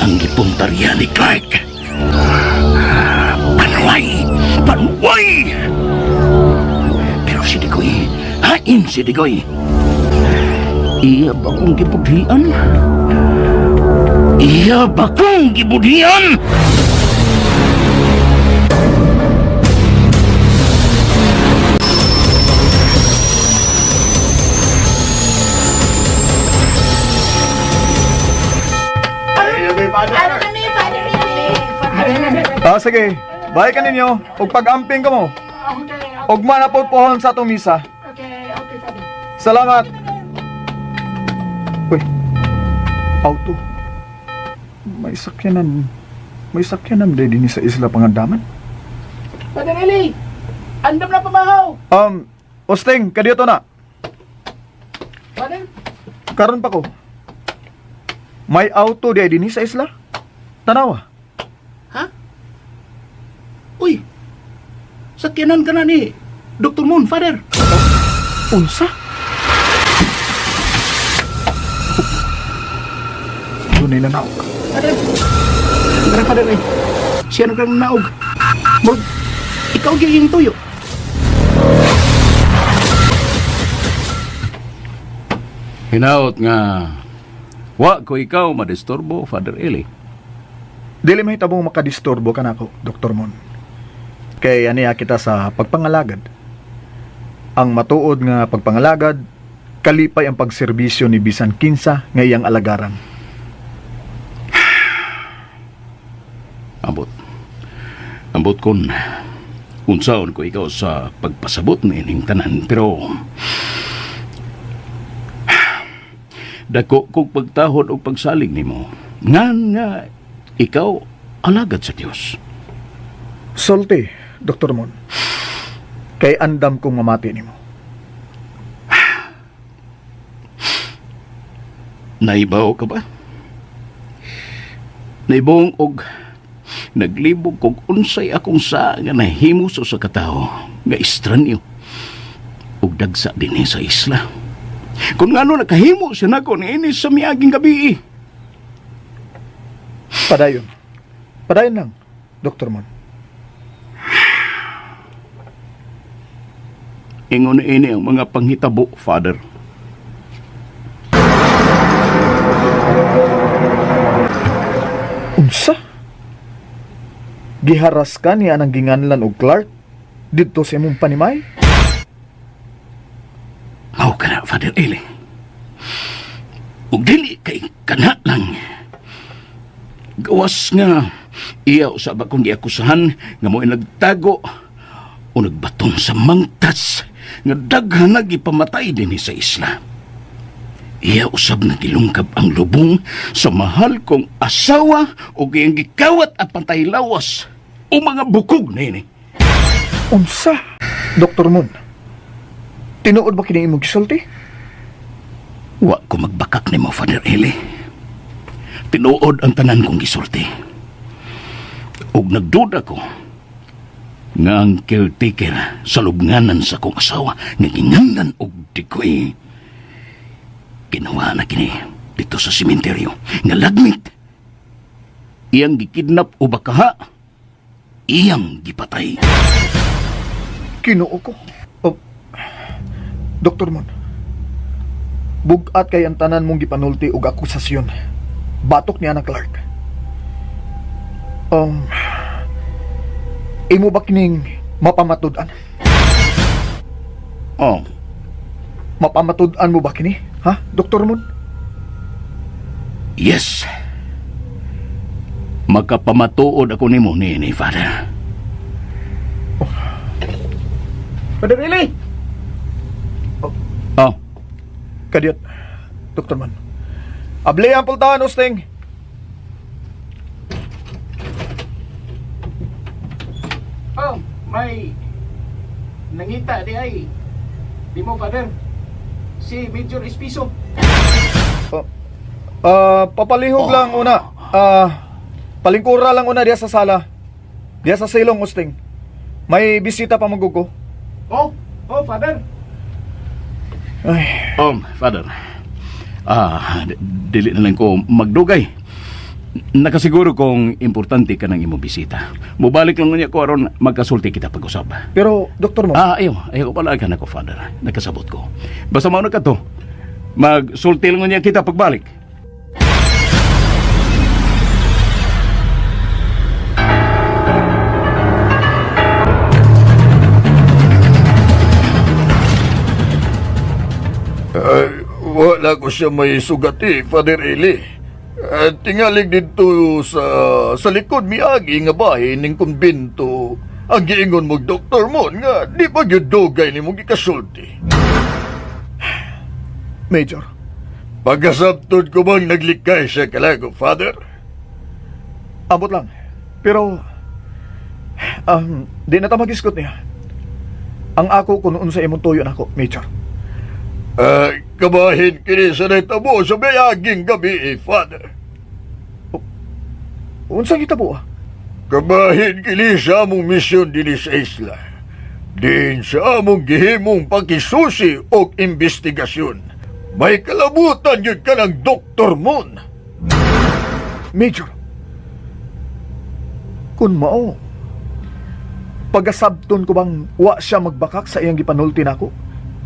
ang gipuntarya ni Clark. Panuway! Panuway! Pero si Digoy, hain si Digoy. Iya ba kong gibudhian? Iya ba kong gibudhian? Ah, sige. Bye ka ninyo. Ug pag-amping ka mo. Ugma na po pohon sa atong misa. Okay, Father. Salamat. Uy. Auto. May sakyanan. May sakyanan din dinhi sa Isla Pangandaman. Father Eli, andam na pamahaw. Osting, kadiyo na. Father? Karon pa ko. May auto di dinhi sa isla. Tanawa. Ha? Uy, sakyanan ka na ni Dr. Moon, Father. Unsa? Dunay na naog. Father. Tara, Father, eh. Siya na kang naog. Murag, ikaw gyud yung tuyo. Hinaot nga, wa ko ikaw madisturbo, Father Eli. Dili mahitabong makadisturbo ka nako, Dr. Mon. Kay aniya kita sa pagpangalagad. Ang matuod nga pagpangalagad, kalipay ang pagserbisyo ni bisan kinsa nga iyang alagaran. Ambot. Ambot kon unsaon ko ikaw sa pagpasabot ni ining tanan, pero dako kog pagtahod og pagsalig nimo ngan nga ikaw alagad sa Dios. Sulti, Dr. Mon. Kay andam kong mamati nimo. Naibaw ka ba? Naibong og naglibog kog unsay akong sa nga nahimo sa usa ka tawo nga estranyo ug dagsa dinhi sa isla. Kung ngano nakahimo siya nako niini sa miaging gabi. Padayon. Padayon lang, Dr. Mon. Ingon ini ang mga panghitabo, Father. Unsa? Giharas ka niya ang ginganlan og Clark didto sa imong panimay? Mao ka na, Father Eli. Ug dili kay kana lang. Gawas nga iya usab akong giakusahan nga mo'y nagtago o nagbaton sa mangtas nga daghan na gipamatay dinhi sa isla. Iya usab nga gilungkab ang lubong sa mahal kong asawa o iyang gikawat at pantay lawas o mga bukog na ini. Unsa? Dr. Moon, tinuod ba kini imong gisulti? Wa ko magbakak nimo, Father Eli. Tinuod ang tanan kong gisulti. Ug nagduda ko nga ang caretaker sa lubnganan sa kong asawa nga ginganlan og dikoy. Ginawa na kini dito sa sementeryo nga lagmit. Iyang gikidnap o bakaha, iyang gipatay. Kinoo ko. Oh, Dr. Mon, bugat kay ang tanan mong gipanulti og akusasyon. Batok niya na Clark. Imo ba kining mapamatud-an? Oh. Mapamatud-an mo ba kini? Ha, Dr. Mon? Yes. Makapamatuod ako nimo ni Father. Father Eli! Oh. Kadiyot, Dr. Mon. Abli ang pultahan, Usting. Oh, may nangita di ay. Di mo, Father. Si Major Espiso. Oh, papalihog lang una. Palingkura lang una diya sa sala. Diya sa silong, Usting. May bisita pa magugo. Oh, oh, Father. Ay. Father. Dili na lang ko magdugay. Nakasiguro kong importante ka ng imong bisita. Mubalik lang niya ko aron magkasulti kita pag-usab. Pero, Dr. Mo. Ayaw. Ayaw ko pala ko, Father. Nakasabot ko. Basta mauna ka to. Magsulti lang niya kita pagbalik. Ay, wala ko siya may sugati, Father Eli. Tingalig dito sa likod miagi nga bahin ning kumbinto. Ang giingon mo, Dr. Mon, nga di pa gyud dugay nimo gikasulti. Major. Pagkasabtod ko bang naglikay siya kalago, Father? Abot lang. Pero, di na ta mag-iskot niya. Ang ako kung sa imong tuyo nako, Major. Kabahin kini sa nahitabo sa mayaging gabi, eh, Father. Unsa gitabo ah? Kabahin kini sa among misyon dinhi sa isla. Din sa among gihimong pakisusi og investigasyon. May kalabutan yun ka ng Dr. Moon. Major, kun mao, pagasabton ko bang wa siya magbakak sa iyang gipanulti nako?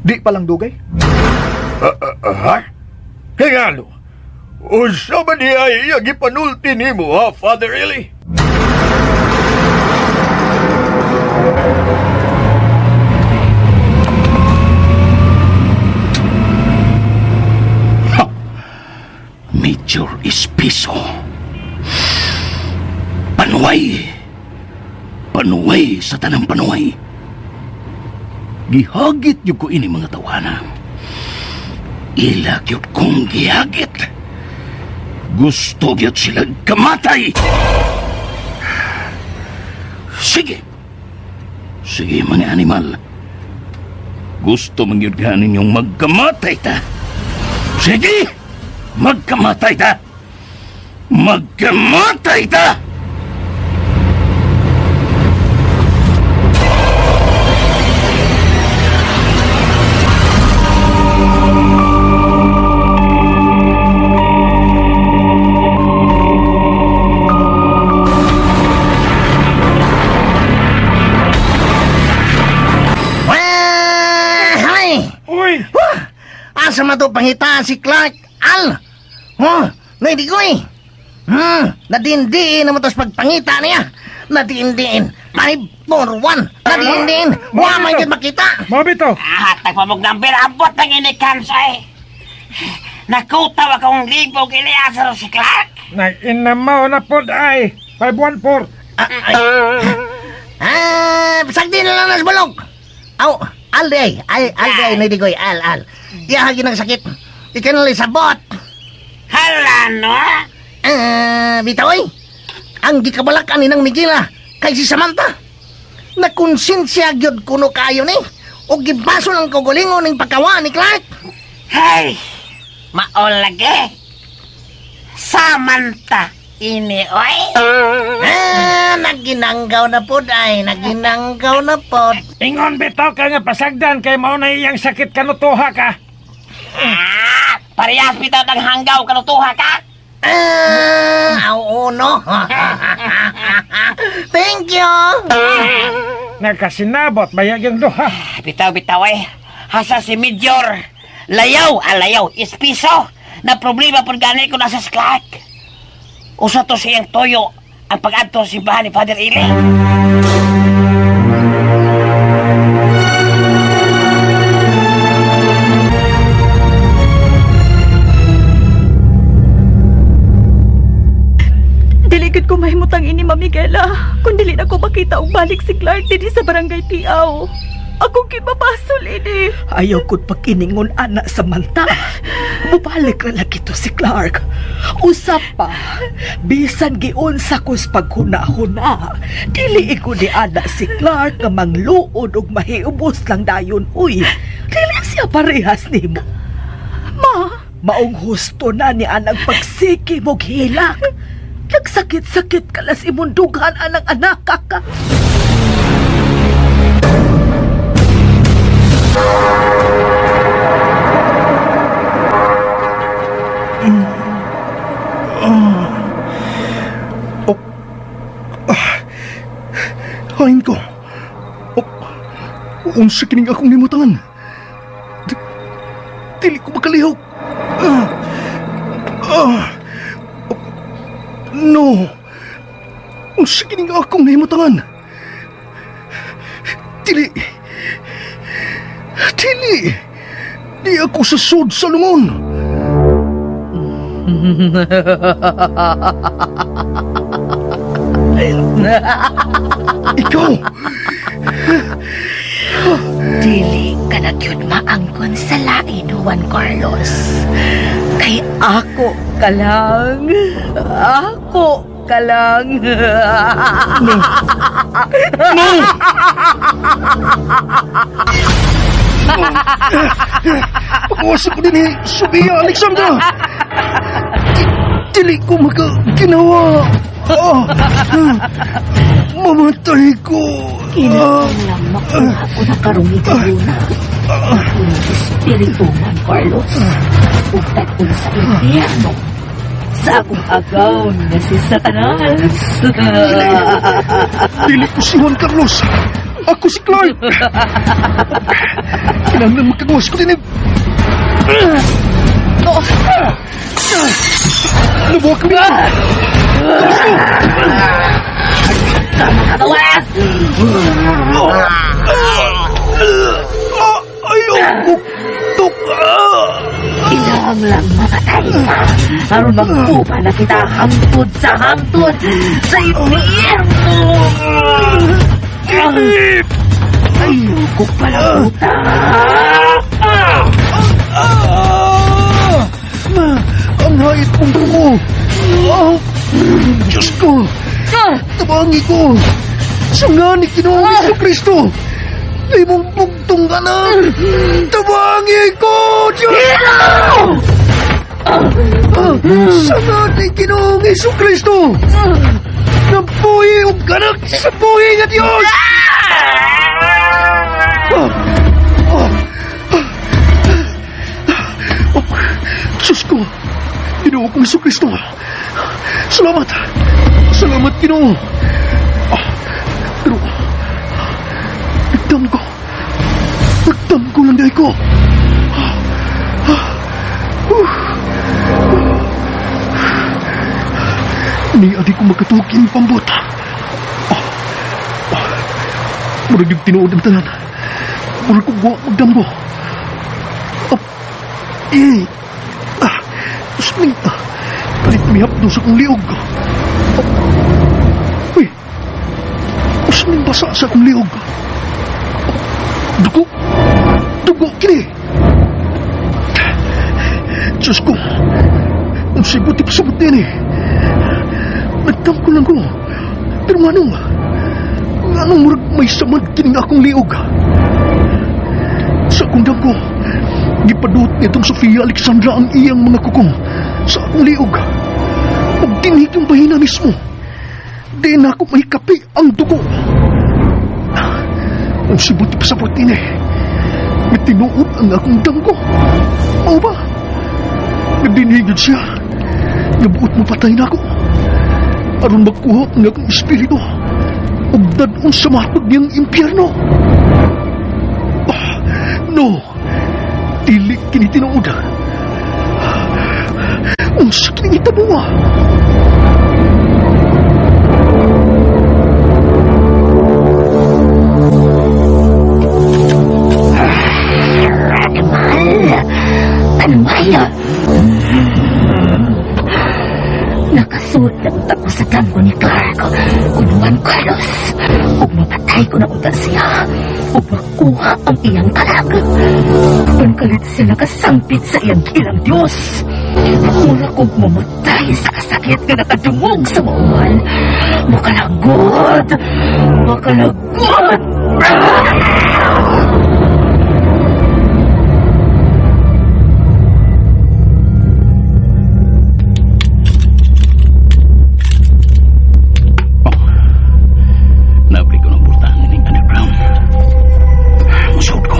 Di pa lang dugay? Ha? Hingalo, unsa ba niya iyang gipanulti nimo, ha, Father Eli? Major Espiso. Panuway. Panuway sa tanang panuway. Gihagit yun ko ini mga tawana. Ila gyud kong gihagit. Gusto gyud sila kamatay. Sige. Sige mga animal. Gusto man gyud ka ninyong magkamatay ta. Sige! Magkamatay ta! Magkamatay ta! Ay! Uy! Asa man to pangitaan si Clark? Al! Oh, naidigoy! Nadindiin naman to sa pagpangita niya. Nadindiin. 5, 4, 1. Nadindiin. Wa man gyud makita. Mabito. Tagpamog number, abot ng inikan sa eh. Nakutaw akong libog iliasar si Clark. Nag-inamaw na pod ay. 514. Sagdi na lang nas balog. Aw, al di ay, al, al di ay, naidigoy, al, al. Iya hagi ng sakit. Ikaw na lang sabot. Hala, no? Ah, bitaw ay. Ang gikabalakan ni nang Miguela kay si Samantha. Nakonsensya gyud kuno kayo ni. Og gibaso lang kaugalingon ning pagkawa ni Clark. Hey! Maol lagi. Samantha, ini, oy. Ah, naginanggaw na pod ay, naginanggaw na pod. Ingon bitaw ka nga pasagdan kay mao na iyang sakit kanutuha ka. Ah, parehas bitaw ng hanggaw kanutuha ka. Ah, oo no. Thank you. Nagkasinabot bayag yung duha. Bitaw, bitaw eh. Hasa si Major. Layaw, layaw, ispiso. Na problema po gani ko nasa si Clark. Usa to siyang toyo ang pag-adto sa simbahan ni Father Eli. Dili gud ko mahimutang ini, Ma'am Miguela. Kung dili na ko makita og balik si Clark dinhi sa Barangay Tiaw. Ako gipapasol ini. Ayaw ko't pagkiningon, anak Samantha. Mubalik na lagi to si Clark. Usap pa, bisan giunsa kos paghuna-huna. Dili ko ni anak si Clark nga mangluod og mahiubos lang dayon, uy. Dili siya parehas nimo. Ma, Maong husto na ni anang pagsiki mog hilak. Nagsakit-sakit ka las imong dughan anang anak ka. Hain ko. Oh, unsa kining akong limutangan. Dili ko makalihok. Ah. Ah. Oh, no. Unsa kining akong nahimutangan. Dili. Dili. Di ako sa sud sa lungon. Ikaw! Dili ka na gyud maangkon sa lain, Juan Carlos. Kay ako ka lang. Ako ka lang. No! No! Pagkawasan ko din eh, Sophia Alexandra! Dili ko makaginawa! Ah, ah, mamatay ko! Ah, Kinahanglan makuha ko na karong igayuna. Ang espiritu, Juan Carlos. Ug tag-on sa impyerno. Sa akong agaw na si Satanas. Dili ko si Juan Carlos! Ako si Clark! Kinahanglan makagawas ko din eh! Nabuha kami lang! Gawas ko! Gawas! Ah, ayaw ko! Tuk! Ah! Kinahanglan mamatay ka. Aron magpupa na kita hangtod sa hangtod sa impyerno. Ayoko pala puta. Ah! Ma, ang hait mong kuko! Ah, Diyos ko! Tabangi ko! Sa nga ni Ginoong Hesus Kristo! Di mong bugtong anak! Tabangi ko! Diyos! Ah, sa nga ni Ginoong Hesus Kristo! Nabuhi og anak sa buhi nga Diyos! Ah! Ah! Oh, Diyos ko! Ginoo kong Hesus Kristo! Salamat! Salamat, Ginoo! Ah, pero, nagdam ko. Nagdam ko lang dahil ko. Ah, ah, uh, Ni adi ko makatukin pambot. Ah, ah, murag yung tinuod ang tanan. Murag ko wa magdamgo. Ah, eh, ah, usming, ah, palit mihap do sa kong liog. Ah, uy, usming basa sa kong liog. Ah, dugo, dugo kini. Diyos ko, ang sibuti pasabot din eh. Nagtamko lang ko. Pero anong, anong murag may samad kining akong liog. Sa akong damko, gipadut nitong Sofia Alexandra ang iyang mga kuko sa akong liog. Ug dinhig yung bahina mismo. Di na ako mahikapi ang dugo. Ang sibuti pasabot din eh. May tinuod ang akong damgo. Mao ba? Nagdinhigid siya. Nabuot mo patay na ako. Aron magkuha ang akong espiritu. Ug dad-on sa matag niyang impyerno. Ah, no! Dili kini tinuod. Unsa kining hitabo ah? Animal! Animal! Nakasulot ako sa damgo ni Clark ug Juan Carlos. Ug mapatay ko na unta siya. Ug makuha ang iyang kalag. Apan kalit siya nakasangpit sa iyang ilang Diyos. Mura kong mamatay sa kasakit nga nakadungog sa mauman. Makalagot! Makalagot! Nabri ko ng purtahan ng underground. Musuot ko.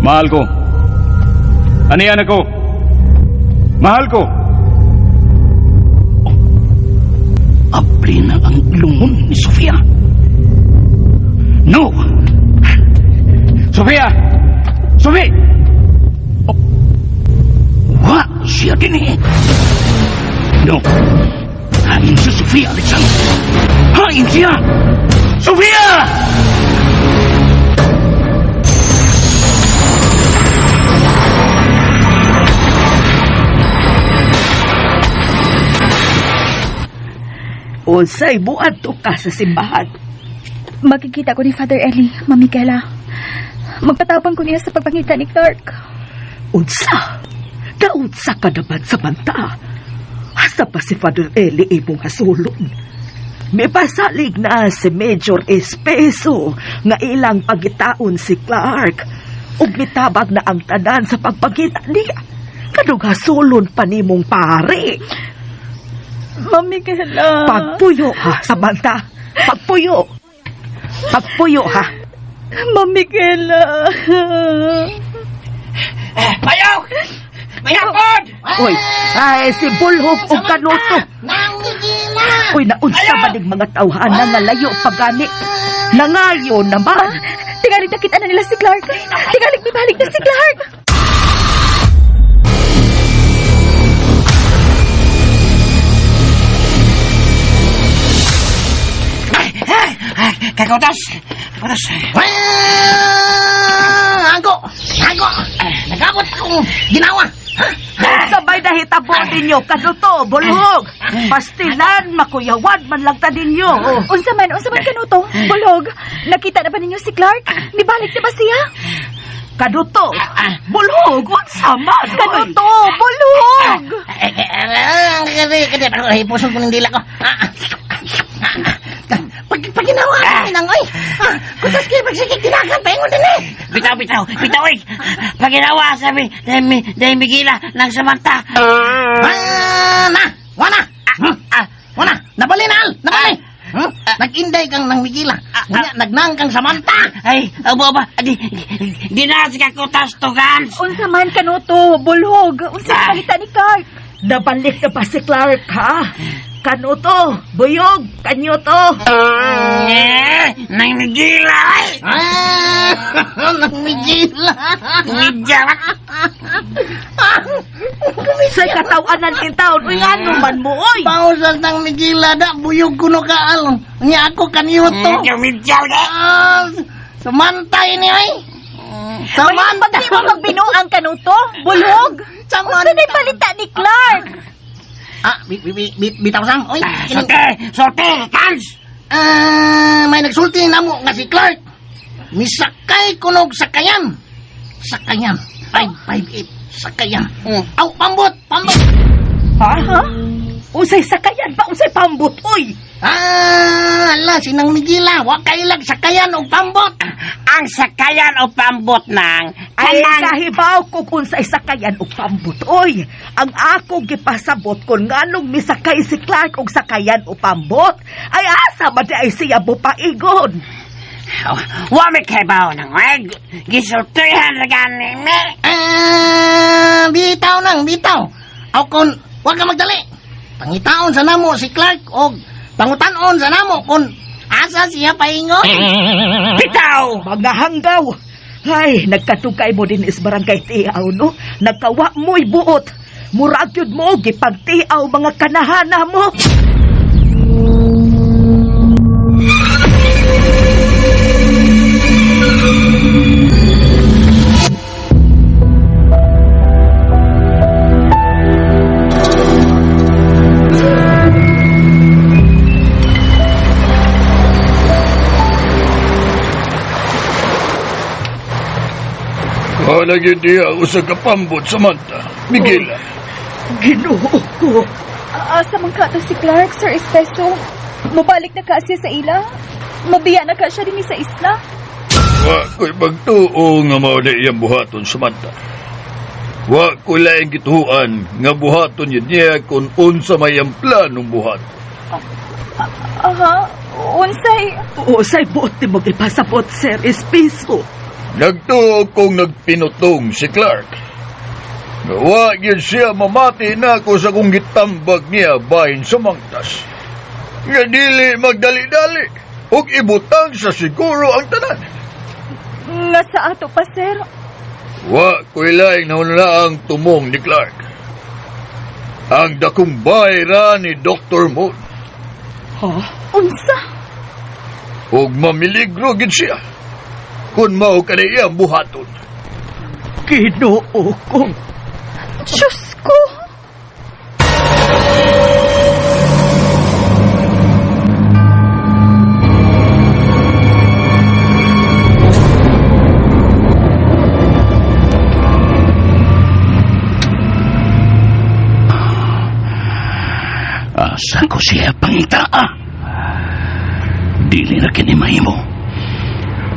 Mahal ko. Aniyan ako. Mahal ko. Abli na ang ilungon ni Sofia. No! Sofia! Sophie! Oh. Wa siya din eh. No. Hain si Sofia, Alexander. Hain siya! Sofia! Unsay buadto ka sa simbahan? Magkikita ko ni Father Eli, Ma'am Michaela. Magpatabang ko niya sa pagpangita ni Clark. Unsa? Naunsa ka naman sa banta? Asa pa si Father Eli imong hasulon? May pasalig na si Major Espeso nga ilang pagitaon si Clark. Ug mitabag na ang tanan sa pagpagita niya. Kadong hasulon pa nimong pare. Ma'am Michaela. Pagpuyo ha, Samantha. Pagpuyo. Pagpuyo ha. Ma'am Michaela. Bayaw! Bayakod! Uy, ay si Bulhog og Kanuto. Uy, naunsa ba ning mga tawhana nga layo pagani? Nangayo naman. Tingalig nakita na nila si Clark. Tingalig mibalik na si Clark. Kakutas! Kakutas! Ago! Ago! Nagabot akong ginawa! Sabay nahitabo ninyo, Kanuto, Bulhog. Pastilan, makuyawan man lang ta ninyo. Unsa man Kanuto? Bulhog, nakita na ba ninyo si Clark? Nibalik na ba siya? Kanuto, Bulhog, unsa man? Kanuto, Bulhog! Kaya, pero hipuson ko ng dila ko. Pag ginawa ko nang, oy! Kutas kayo, pagsigig tinakan, paingon din eh! Bitaw, bitaw, bitaw, oy! Paginawa, sabi, dahil Migila ng Samantha. Na! Wana! Wana! Nabali na, Al! Nabali! Nag-inday kang nang Migila. Ngunya, nagnang kang Samantha. Ay, abo ba? Di na si Kakutas to, Gans. Unsa man Kanuto, Bulhog, unsa balita ni Clark? Nabalik na ba si Clark, ha? Kanuto, Buyog, kanyoto. Nang Migila, ay! Nang Migila. Migila. Sa katawanan in taon, uy, ano man mo, oy! Pausas ng Migila da, buyog kuno ka, al. Nya ako kanyoto. Migila, ka. Samantha ini, ay. Samantha. Pag di mo magbinuang Kanuto, Bulhog. Unsa na balita ni Clark? Bitaw sam, oy. Sulti, sulti, Gans! May nagsulti na mo nga si Clark. Misakay kunog sakayan. Sakayan. 558. Sakayan. Aw, pambot, pambot. Ha? Ha? Unsay sakayan ba? Unsay pambot, oy? Ah, ala, sinang Migila. Wa kailag sakayan og pambot. Ang sakayan o pambot nang Ay, kanang kahibaw ko kung sa sakayan og pambot, oy. Ang ako gipasabot kon nganong misakay si Clark og sakayan o pambot. Ay, asa man di ay siya bupaigon. Wa mi kahibaw nang ay gisultihan ra gani mi. Ah, bitaw nang, bitaw. Aw kon, wa ka magdali. Pangitaon sa namo si Clark og pangutanon sa namo kung asa siya paingon. Bitaw! Mga hanggaw. Ay, nagkatukay mo din is barangay Tiaw, no? Nagkawa mo'y buot. Murag yun mo, gipagtiaw mga kanahana mo. Wala gyud diha usa ka pambot, Samantha. Miguel. Ginoo ko. Asa man ka to si Clark, Sir Espeso? Mubalik na ka siya sa ila? Mabiya na ka siya din sa isla? Wa ko'y pagtuo nga mao na iyang buhaton, Samantha. Wa ko laing gituan nga buhaton yun niya kung unsa may ang planong buhaton. Aha, unsay... Unsay buot ni mo gipasabot, Sir Espeso? Nagtuo kong nagpinutong si Clark. Nga Wa gyud siya mamati na ako sa kong gitambag niya bahin sa mangtas. Nga dili magdali-dali ug ibutang sa siguro ang tanan. Nga sa ato pa, sir. Wa ko'y laing ang tumong ni Clark. Ang dakong bayra ni Dr. Moon. Ha? Unsa? Ug mamiligro gid siya. Kung mao kani iyang buhaton. Ginoo ko. Diyos ko! Asa ko siya pangitaa. Dili na kini mahimo.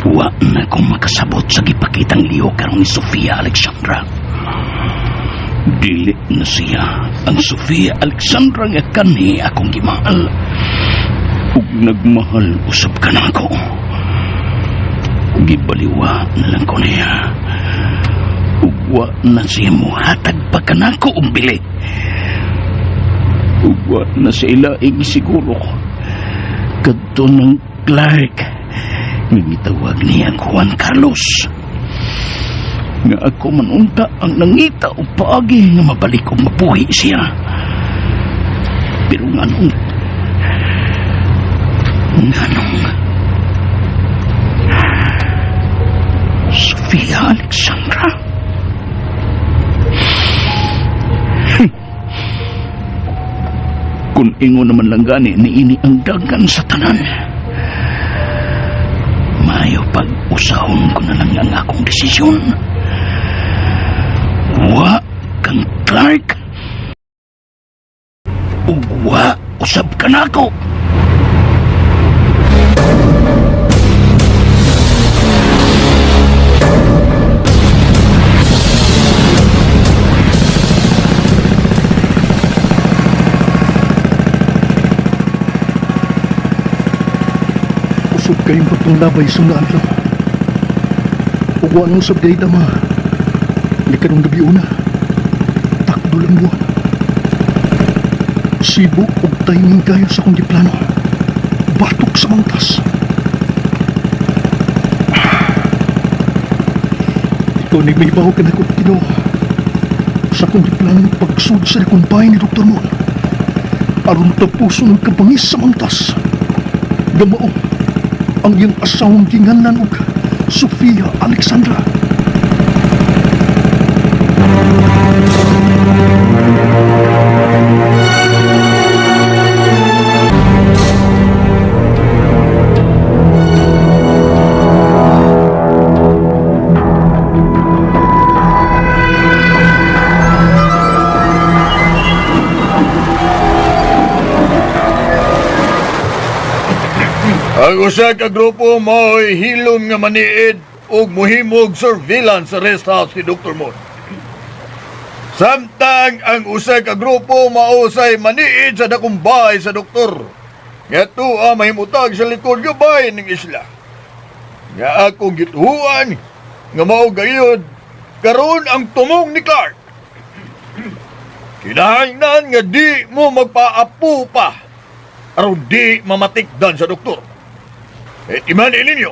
Wa na kong makasabot sa gipakitang liyo karon ni Sofia Alexandra. Dili na siya ang Sofia Alexandra nga kani akong gimahal. Ug nagmahal usab ka nako. Gibaliwa na lang ko niya. Ug wa na siya muhatag pa kanako og bili. Ugwa na sa ilaing siguro. Kadto ng Clark. Ngitawag niya ang Juan Carlos. Nga ako man unta ang nangita o paagi nga mabalik og mapuhi siya. Pero nganong... Nganong... Sofia Alexandra. Kung ingon naman lang gani ni ini ang dagan sa tanan. Mayo pag-usahon ko na lang ang akong desisyon. Wa kang Clark. Ug wa usab ka nako. Usog kayong pagtunglabay sa mga adlaw. Ug wa nang usab day dama. Ni karong gabi una. Takdo lang buwan. Sibo og timing kayo sa akong giplano. Batok sa mangtas. Ikaw ni may baho ka na kong Ginoo. Sa akong giplanong pagsud sa kumpay ni Dr. Mon. Aron tapuson ang kabangis sa mangtas. Gamao ang iyang asawang ginganlan og Sofia Alexandra. Ang usa ka grupo mao'y hilom nga maniid ug mohimog surveillance sa rest house ni Dr. Moon. Samtang ang usa ka grupo mausay maniid sa dakong bahay sa doktor. Nga tuwa mahimutag sa likod nga bahay ng isla. Nga akong gituhuan nga mao gayud karon ang tumong ni Clark. Kinahanglan nga di mo magpaapo pa aron di mamatikdan sa doktor. E timan ninyo,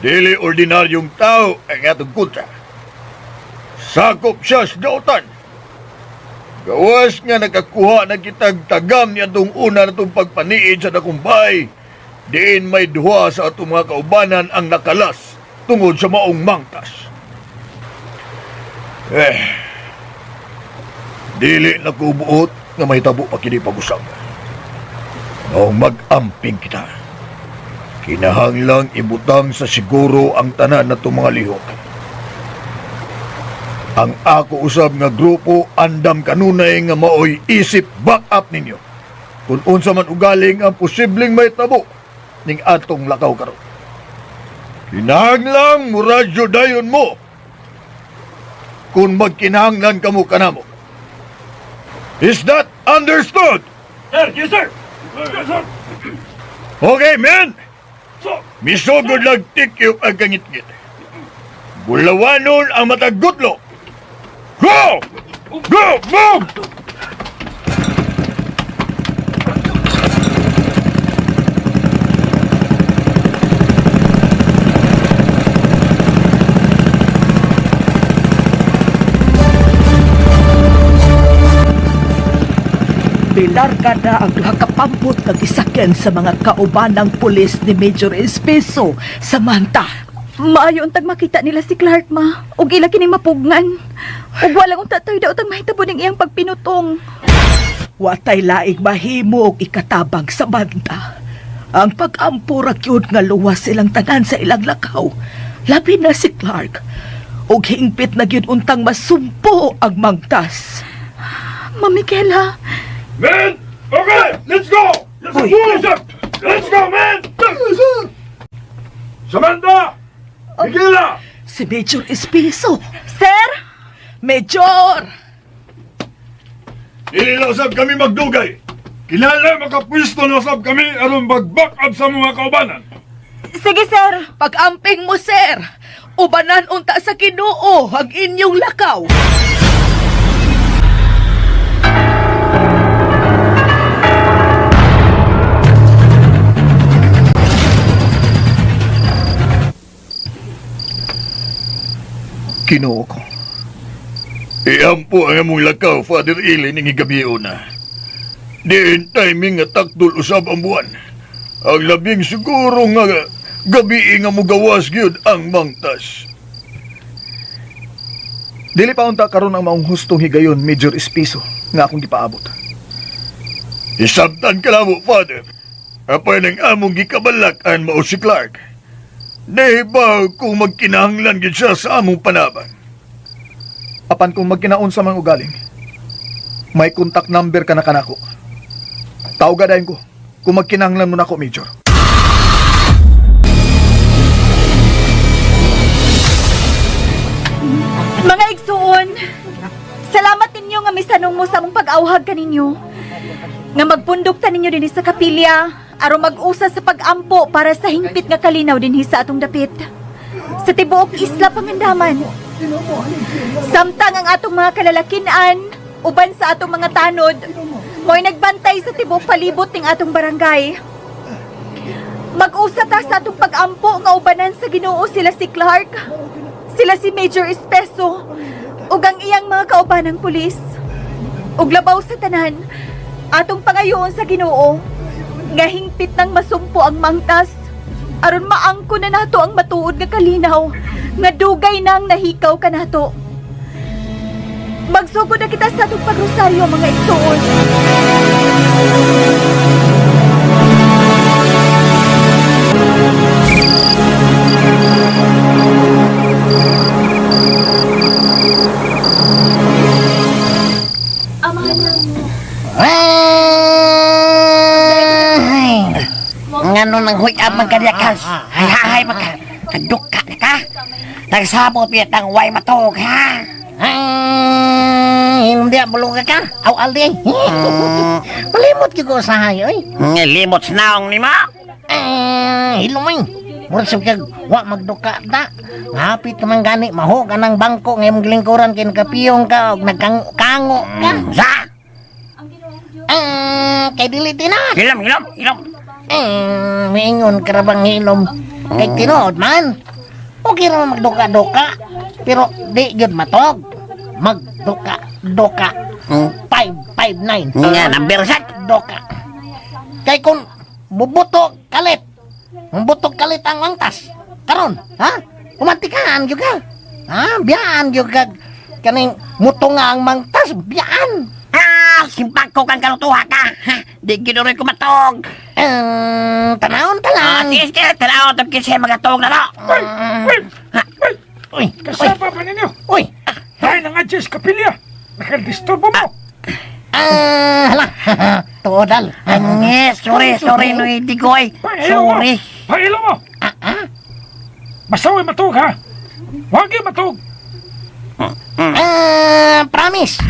dili ordinaryong tao ang atong kontra. Sakop siya sa dautan. Gawas nga nakakuha na kitag tagam niya itong una na itong pagpaniid sa dakumbay, diin may duha sa atong mga kaubanan ang nakalas tungod sa maong mangtas. Eh, dili na ko buot nga mahitabo pa kini pag-usab. Noong mag-amping kita, kinahanglang ibutang sa siguro ang tanan na itong mga lihok. Ang ako usab nga grupo andam kanunay nga maoy isip back up ninyo. Kung unsa man ugaling ang posibleng mahitabo ning atong lakaw karon. Kinahanglang muradyo dayon mo kung magkinahanglan kamo kanamo. Is that understood? Sir, yes sir! Yes sir! Okay, men! Misugod lang tikyop ang kangitngit. Bulawanon ang matagutlo. Go! Go! Move! Bilarga na ang duha ka pampot nga gisakyan sa mga kaubanang pulis ni Major Espeso, Samantha. Maayo untag makita nila si Clark, ma. Ug ila kining mapugngan. Ug wala unta tayo daw tag mahitabo ning iyang pagpinutong. Watay laing mahimo og ikatabang, Samantha. Ang pag-ampo ra gyud nga luwas silang tanan sa ilang lakaw. Labi na si Clark. Og hingpit na gyud untang masumpo ang mangtas. Ma Michaela, Men! Okay! Let's go! Let's Uy. go! Let's go, man! Samantha! Michaela! Si Major Espeso. Sir! Major! Dili na usab kami magdugay. Kinahanglan makapwisto na usab kami aron mag-back up sa mga kaubanan. Sige, sir. Pag-amping mo, sir. Ubanan unta sa Ginoo ang inyong lakaw. Ginoo ko. Iampo ang among lakaw, Father Eli, ning gabi na. Diin timing nga takdol usab ang buwan. Ang labing siguro nga gabi nga mugawas gyud ang mangtas. Dili pa unta karon ang maong hustong higayon, Major Espiso, nga akong gipaabot. Isabtan ka namo, Father. Apan ang among gikabalak-an mao si Clark. Di ba kung magkinahanglan gyud siya sa among panabang? Apan kung magkinaon sa mga ugaling, may contact number ka na kanako. Tawga dayon ko kung magkinahanglan mo nako, Major. Mga igsuon, salamat ninyo nga misanong mo sa among pag-awhag kaninyo. Nga magpundok ta ninyo dinhi sa kapilya aron mag-usa sa pag-ampo para sa hingpit nga kalinaw dinhi sa atong dapit. Sa tibuok isla Pangandaman. Samtang ang atong mga kalalakinan, uban sa atong mga tanod, mo'y nagbantay sa tibuok palibot ning atong barangay. Mag-usa ta sa atong pag-ampo nga ubanan sa Ginoo sila si Clark, sila si Major Espeso, ug ang iyang mga kaubanang pulis. Ug labaw sa tanan, atong pangayoon sa Ginoo nga hingpit nang masumpo ang mangtas aron maangko na nato ang matuod nga kalinaw nga dugay nang nahikaw kanato. Magsugod na kita sa atong pagrosaryo, mga igsuon. Amahan namo. Ay, nga Ngano nang huy-ab man ka diya, Kals? Hay, hay, man ka. Nagduka na ka. Nagsabot niya tang way matog, ha? Ah, hindi bulong ka ka. Aw aldi. Palimot gyud ko usahay oy. Limot sa naong ni mo. Ah, hilom ay. Murag sa kag wa magduka ta. Hapit ka man gani mahog anang bangko nga imong gilingkuran kay nakapiyong ka og nagkango ka. Sa? Ah, kay dili tinuod. Hilom, hilom, hilom. Eh, miingon ka ra bang hilom? Kay tinuod man. Okay ra man magduka-duka, pero di gyud matog. Magduka-duka. 559. Nga, number set. Doka. Kay kung bubuto kalit, bubuto kalit ang angtas. Karon, ha? Umantikaan gyud ka. Ha? Biyaan gyud ka kaning muto nga ang mangtas, biyaan. Ah, simpag ko kang kalutuha ka. Ha? Di ginuroy ko matog. Tanawon ta Ah, lang. sige, sige, tanawon tong kinsa magatog na no. Uy! Uy! Uy! Uy, Kasama pa ninyo! uy. Tayo na nga dyan sa kapilya! Nakadisturbo mo! Ah, hala. Tuodal. Angge, sorry, sorry, Noy Digoy. Pahilo mo! Sorry. Pahilo mo! Basta huwag matug ha! Huwag yung matug! Ah, promise.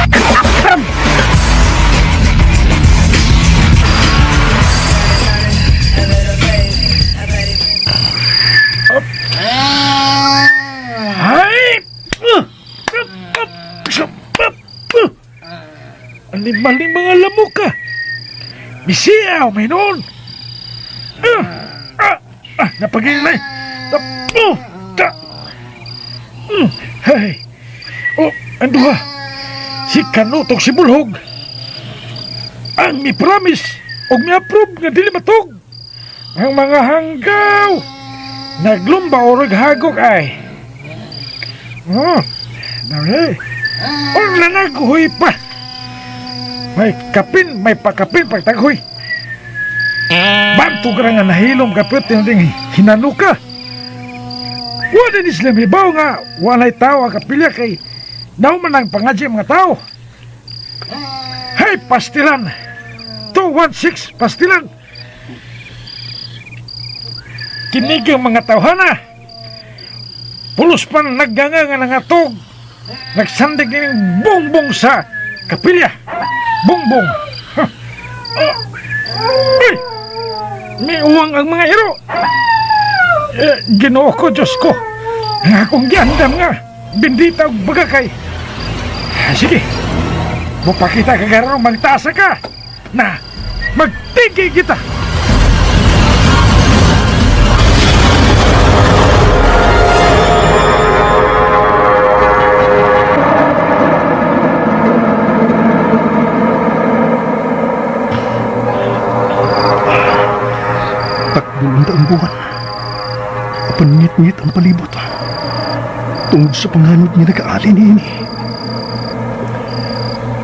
Ay! Animal ni mga lamok ka! Misiyaw, may noon! Napagilay! Hey! Oh, ando ha! Si Kanutog si Bulhog! Ang mi promise og mi approve nga dili matug! Ang mga hanggaw! Naglumba o hagok ay! Oh, dali. Oh, lanaghoy pa. May kapin, may pakapin pagtaghoy. Bantog ra nga nahilom kapit ding hinanuka. Wala ni sila mibaw nga walay tao ang kapilya kay nauman ang pangadji mga tao. Hey, pastilan! 216, pastilan! Kinig ang mga tawhana. Pulos pa nagganga nga nangatog. Nagsandig ning bongbong sa kapilya. Bongbong. Huh. Ah. Uy! May uwang ang mga iro. Eh, Ginoo ko, Diyos ko. Ang akong giandam nga. Bindita og baga kay. Ah, sige. Mupakita ka karon magtaasa ka. Na magtigi kita. Takbo ang taong buwan. Apan ngit-ngit ang palibot. Tungod sa panganod nga nagaali niini.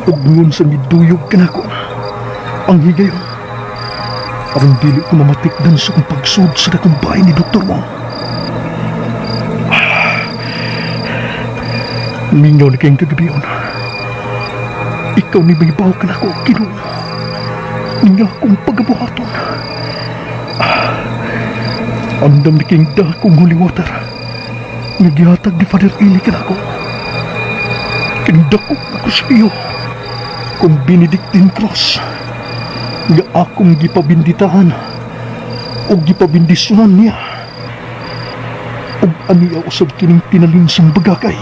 Ug ngon sa miduyog kanako ang higayon. Aron dili ko mamatikdan sa kong pagsud sa dakong bahay ni Dr. Wong. Mingaw na kayong kagabion. Ikaw ni Baybaw kanako, Ginoo. Nga akong pagabuhaton. Andam ni kayong dakong holy water. Nga gihatag ni Father Eli kanako. Kining dako ako sa iyo. Kung Benedictine Cross. Nga akong gipabinditahan o gipabindisyonan niya. Ug aniya usab kining tinalinsang bagakay.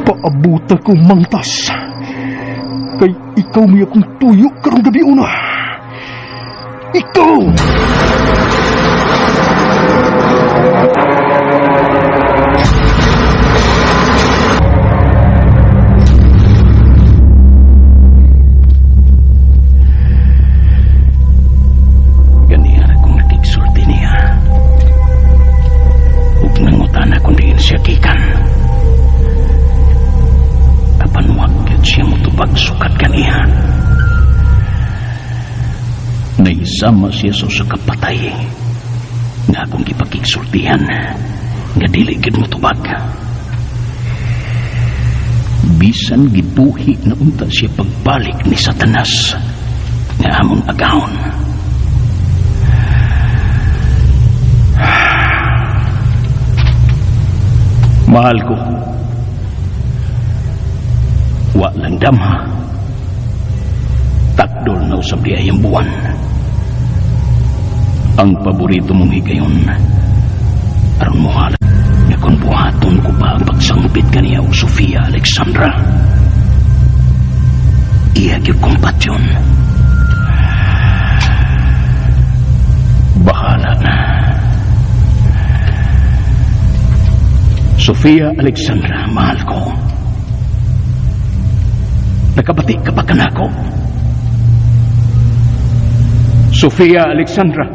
Paabuta kong mangtas. Kay ikaw may akong tuyo karong gabi una. Ikaw! Ganihan akong nakigsulti niya. Ug nangutana kung diin siya gikan. Apan wa gyud siya motubag sukat kaniya. Naisama siya sa usa ka patay nga akong gipakigsultihan nga dili gyud motubag. Bisan gibuhi na unta siya pagbalik ni Satanas nga among agahon. Mahal ko. Wa lang damha. Takdol na usab di ay ang buwan. Ang paborito mong higayon. Aron mo hala nga kung buhaton ko pa ang pagsangpit kaniya og Sofia Alexandra. Iya gyud kong patyon. Bahala na. Sofia Alexandra, mahal ko. Nakabati ka ba kanako? Sofia Alexandra,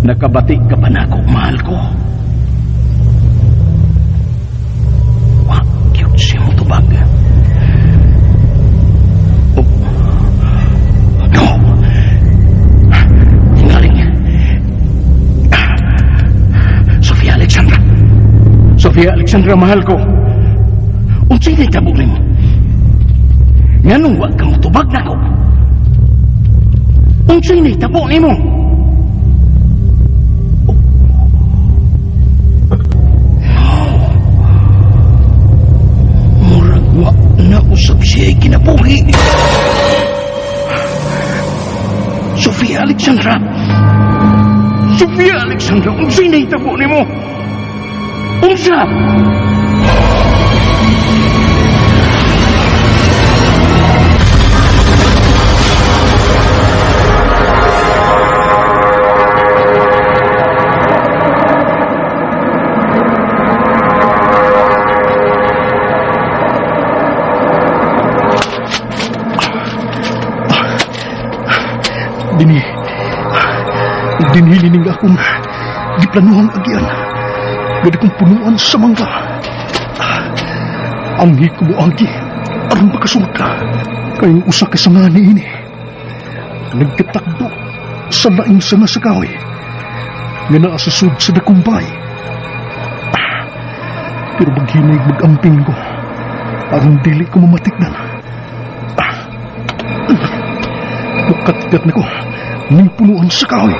nakabati ka ba nako, mahal ko? Wa, cute siya mo tubag. Oh. No. Tingaling. Sofia Alexandra. Sofia Alexandra, mahal ko. Unsay nahitabo nimo? Nganong wa ka motubag nako? Unsay nahitabo nimo? Murag wa na usab siya kinabuhi. Sofia Alexandra! Sofia Alexandra, unsay nahitabo nimo? Unsa? Dini, dinhi ning akong giplanuhang agian. Gadi kong punuan sa mangga. Ang ko mo agi aron makasud. Kay usa ka sanga niini. Nagkatakdo sa laing sanga sa kahoy. Nga naa sa sud sa dakong bahay. Pero maghinay mag-amping ko. Aron dili ko mamatikdan. Mukatkat na ko ning punuan sa kahoy.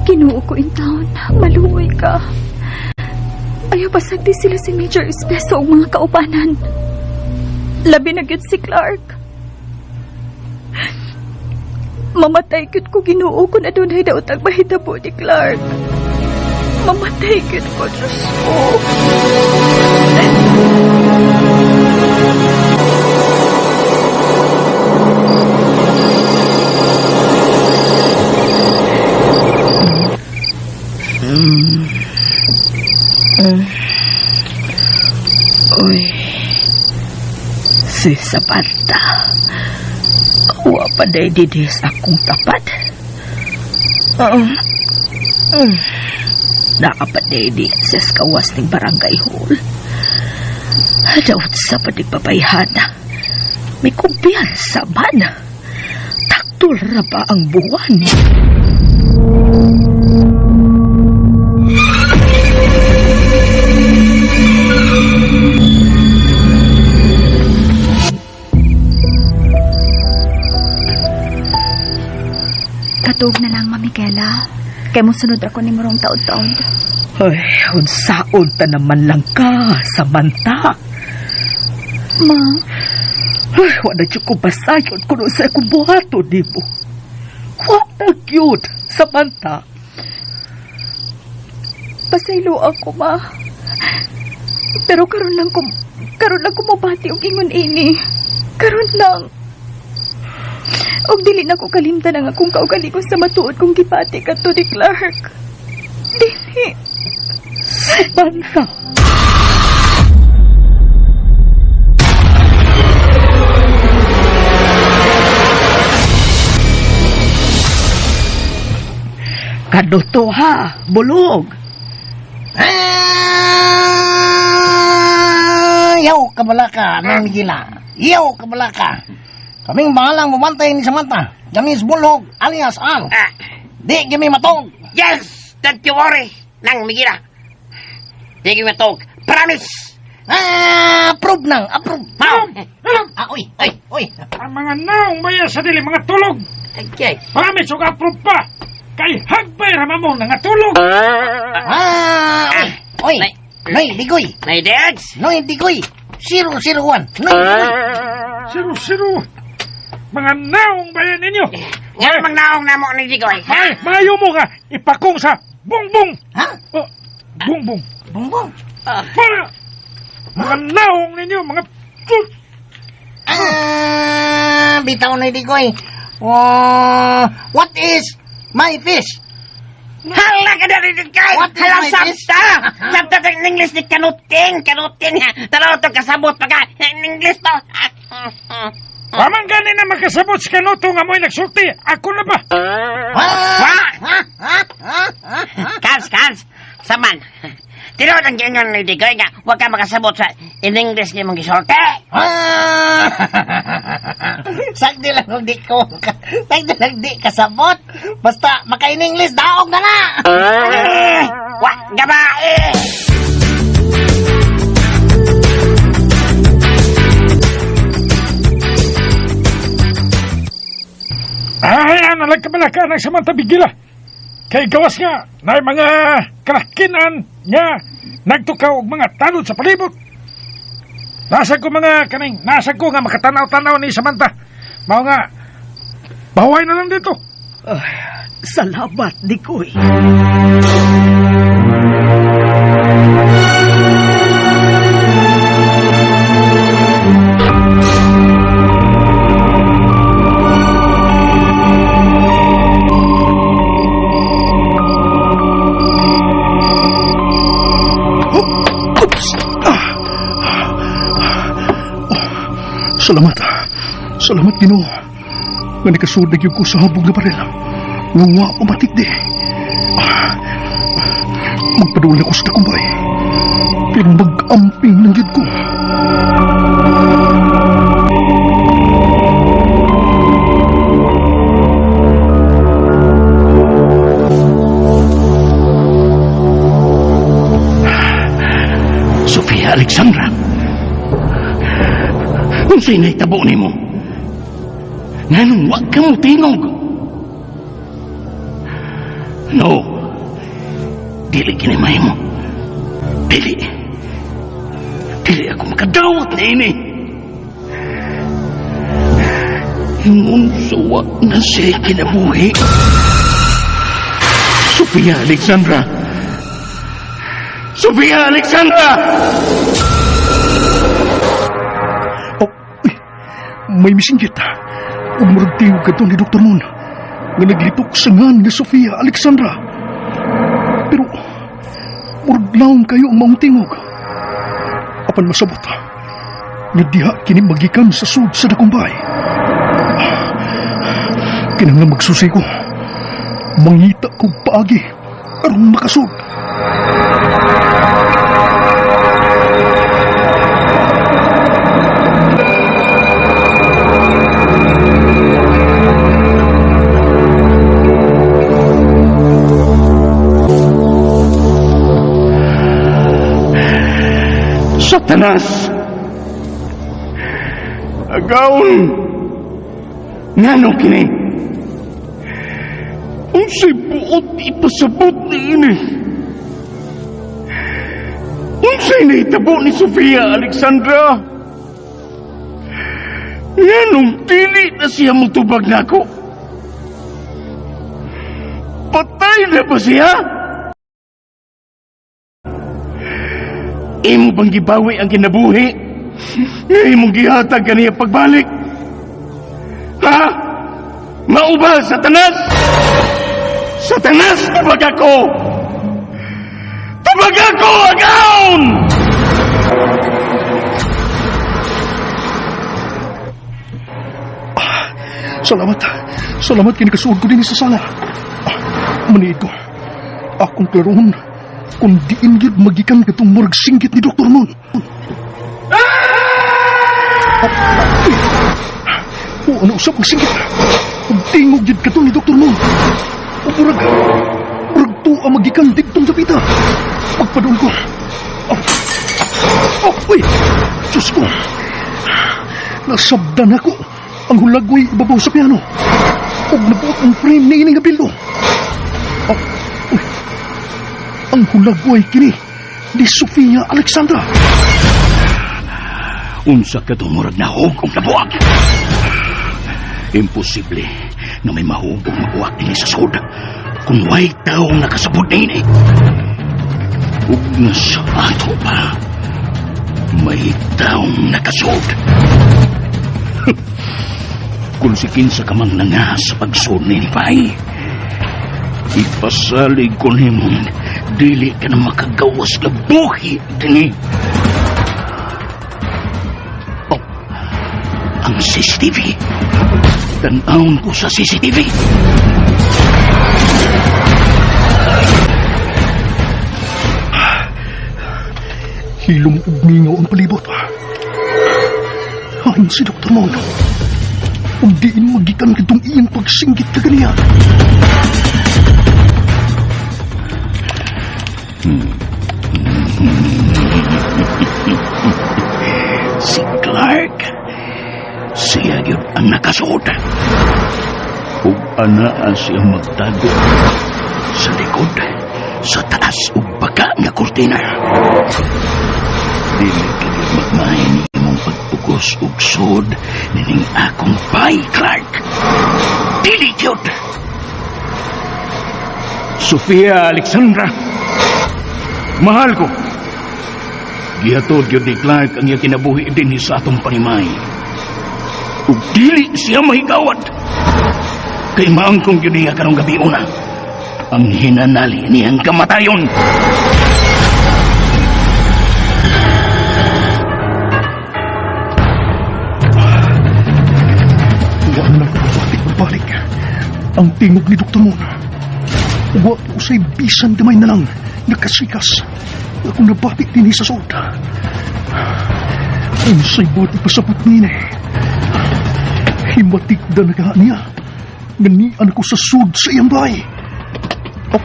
Ginoo ko in town, maluoy ka. Ayaw pasagdi sila si Major Espeso og mga kaubanan. Labi na gyud si Clark. Mamatay gyud ko, Ginoo, kung adunay daotang mahitabo ni Clark. Mamatay gyud ko, Diyos ko. Uy. Si Samantha. Wa pa day didi sa akong tapad. Naa pa day di sa kawas ning barangay hall. Daot sa padigbabayhana. May kumpiyansa man. Taktol ra ba ang buwan? Katug na lang, Ma'am Michaela. Kay mosunod ako ni Morong taod-taod. Ay, unsaon ta naman lang ka, Samantha. Ma. Ay, wala jud ko basayon kuno sa akong buhaton nimo. Wa na gyud, Samantha. Pasaylo ako, ma. Pero karon lang ko mabati og ingon ini. Karon lang. Og dili na ko kalimtan ang akong kaugalingon sa matuod kong gipati kadto ni Clark. Dili. Samantha. Kanuto ha, bulog. kabalaka, Nang Migila. Iyo kabalaka. Kaming bahalang mabantay ni Samantha. Kami sa Bulhog, alias Al. Di kami matog. Yes! Don't you worry, Nang Migila. Di kami matog. Promise! Ah, approve nang, approve. Mao! Ah, uy, uy, uy. Ang mga naong baya sa dili mga tulog. Okay. Promise ug approve pa. Kay hagbay ra mo nangatulog. Ah, uy, uy. Noy, digoy. Nay, Degs! Noy, digoy. 001. Noy, digoy. Siro siro. Mga naong bayan ninyo. Nga mang naong namo ni Digoy, ha? Ay, maayo mo nga ipakong sa bongbong. Ha? Oh, bongbong. Bongbong. Para mga naong ninyo, mga Ah, bitaw na digoy. Oh, what is my fish? Hala ka na rin kay! What is Hala, my fish? sabta! Sabta sa English ni kanuting! Kanuting! Tanaw to kasabot pa ka! In English to! Paman gani na makasabot sa kanuto nga mo'y nagsulti. Ako na ba? Wa! Kans, kans! Saman! Tinuod ang gingon ni Digoy nga huwag ka makasabot sa in English ni mong gisulti! Ah! Sagdi lang kung di ko, sagdi lang di kasabot. Basta maka-in English, daog na na! Eh, Wa! Gabae! Ay, analag ka balaka ng Samantha Bigila. Kay gawas nga, na mga kalakinan nga nagtukaw og mga tanod sa palibot. Nasa ko mga kaning, nasa ko nga makatanaw-tanaw ni Samantha. Mao nga, baway na lang dito. Salamat, Dikoy. Oops! Ah. Oh, salamat. Salamat, Ginoo. Nga nakasuod na gyud ko sa habog nga baril. Nga wa umatik di. Ah. Magpadula ko sa takumbay. Pero mag-amping lang gyud ko. Sofia Alexandra. Unsay nahitabo nimo? Nganong wa ka mo tingog? No. Dili kini mahimo. Dili. Dili ako makadawat na ini. Ingon sa wa na siya kinabuhi. Sofia Alexandra. Sofia Alexandra! Oh, uy, may misinggit. Ug murag tiwog kadto ni Dr. Moon nga naglitok sa ngan ni Sofia Alexandra. Pero murag laom kayo ang maong tingog. Apan masabot nga diha kini magikan sa sud sa dakumbay. Kinahanglan magsusi ko. Mangita kog paagi aron makasud. Satanas! Agaon! Ngano kini? Unsay buot ipasabot ni ini? Unsay nahitabo ni Sofia Alexandra? Nganong dili na siya mutubag nako? Patay na ba siya? Imo bang gibawi ang kinabuhi? Nga imong gihatag kaniya pagbalik? Ha? Mao ba, Satanas? Satanas, tubag ako! Tubag ako, agaon! Salamat. Salamat kay nakasuod ko din sa sala. Ah, Maniid ko. Akong klarohon kung diin gyud magikan katong murag singgit ni Dr. Moon. Ah! O ano usap ang singkit? Ug tingog jud kato ni Dr. Moon. O murag, murag tuwa magikan digtong dapita. Pagpadong ko. Oh, oh, uy! Diyos ko! Nasabdan ako ang hulagway ibabaw sa piano. Ug nabuot ang frame ni ining bildo. Oh, uy. Ang hulagway kini ni Sofia Alexandra. Unsa ka murag nahog og nabuak. Imposible nga may mahug og mabuak dinhi sa sud kung way taong nakasabot niini. Ug nga sa ato pa, may taong nakasud. Kung si kinsa ka mang nanga sa pagsud ni Pay, ipasalig ko nimong dili ka na makagawas na buhi dinhi. Oh, ang CCTV. Tanawon ko sa CCTV. Hilom ug mingaw ang palibot. Hain si Dr. Mon. Ug diin magikan kadtong iyang pagsinggit kaganiya. Si Clark. Siya yun ang nakasuot. Ug anaa siya magtago sa likod, sa taas ug baka nga kurtina. Dili ka gyud magmahay ni imong pagpugos ug sud nining akong bay, Clark. Dili gyud. Sofia Alexandra, mahal ko. Gihatod gyud ni Clark ang iyang kinabuhi dinhi sa atong panimay. Ug dili siya mahigawad. Kay maangkong gyud niya karong gabi una ang hinanali niyang kamatayon. Wa na ko balik-balik ang tingog ni Dr. Moon. Wa usay bisan gamay na lang nakasikas akong nabati dinhi sa suod. Unsay buot ipasabot niini. Himatik da nagaha niya. Nganian ko sa sud sa iyang bahay. Oh,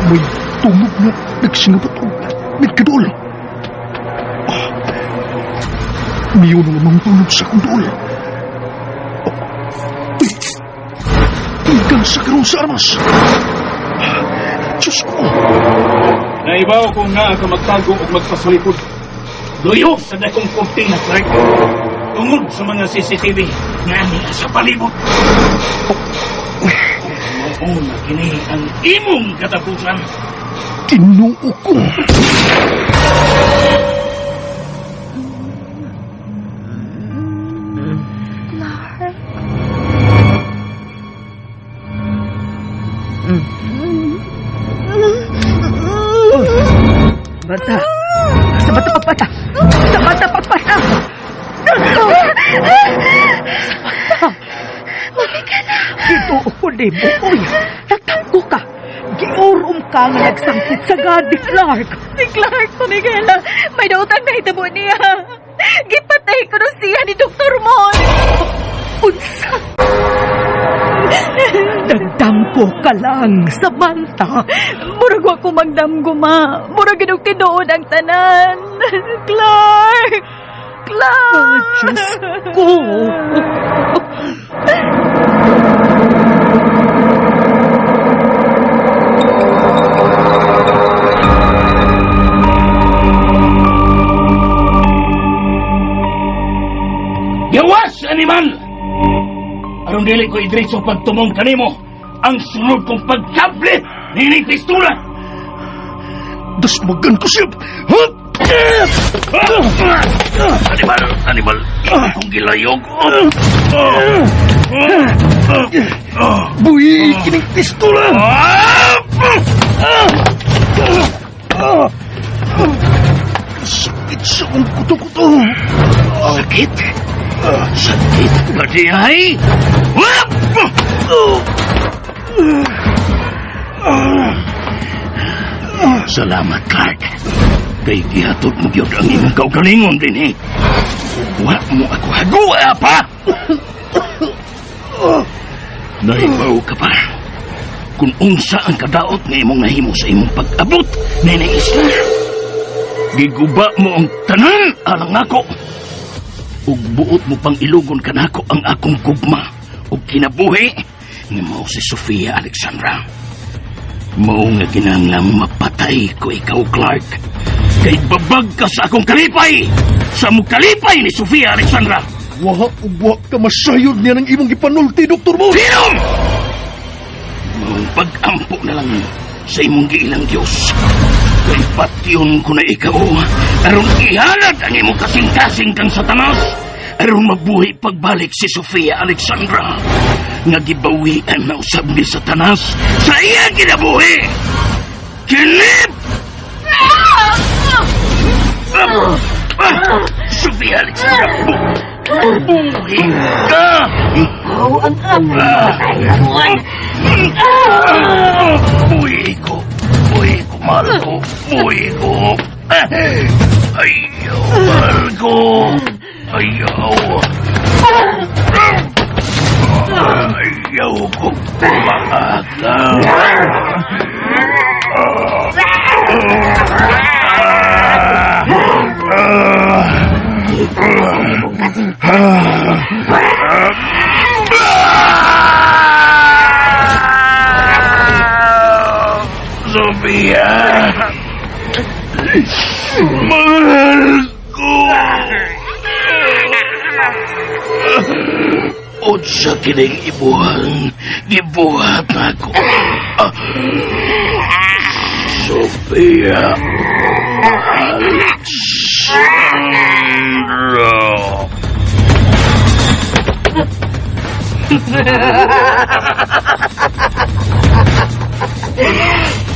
may tungog na nagsingabat og nagkaduol. Oh, miyo na lamang tunog sa akong duol. Oh, uy, igan sa karon sa armas. Diyos ko! Naibaw kung naa ka magtago o magpasalikod. Luyo sa dakong kurtina, Clark. Tungod sa mga CCTV nga niya sa palibot. Mao na kini ang imong katapusan. Tinuo ko! Clark. Bata! Sa bata pagpata! Sa bata pagpata! Sa bata! Ginoo ko nimo, oy! Nagtampo ka! Giurom ka nga nagsangkit sa gadi, Clark! Si Clark, Miguela, may dautan na hitabo niya. Gipatay ko no siya ni Dr. Mon. Unsa? Nagdamgo ka lang, Samantha. Murag wa ko magdamgo, ma. Murag ginog tinuod ang tanan. Clark! Clark! Oh, Diyos ko! Gawas, animal! Aron dili ko idretso pagtumong kanimo ang sunod kong pagkable nining pistola. Dasmagan ko siya! Huh? Animal, animal, akong gilayog. Buhi kining pistola! Sakit sa akong kuto-kuto. Sakit? Sakit ba di ay? Salamat, Clark. Kay gihatod mo gyud ang imong kaugalingon dinhi. Wa mo ako hagua pa! Naibaw ka pa. Kung unsa ang kadaot nga imong nahimo sa imong pag-abot na isla. Giguba mo ang tanan alang ako. Ug buot mo pang ilugon kanako ang akong gugma ug kinabuhi nga mao si Sofia Alexandra. Mao nga kinahanglan mapatay ko ikaw, Clark. Kay babag ka sa akong kalipay! Sa mo kalipay ni Sofia Alexandra! Waha ug wa ka masayod niya ng imong gipanulti, Dr. Moon! Sinom! Maong pag-ampo na lang sa imong giilang Diyos. Kay patyon ko na ikaw, aron ihalad ang imong kasing-kasing kang Satanas, aron mabuhi pagbalik si Sofia Alexandra, nga gibawian na usab ni Satanas sa iya kinabuhi! Kinip! Sofia Alexandra, buhi ka! Ikaw ang aming patay, Ramon. Buhi ko! Buhi ko, mahal ko! Buhi ko! Ayaw, mahal ko! Ayaw! Ayaw ko maaga! Sophia! Mahal ko! Unsa kining ibuhang gibuhat nako. Sophia Alexandra.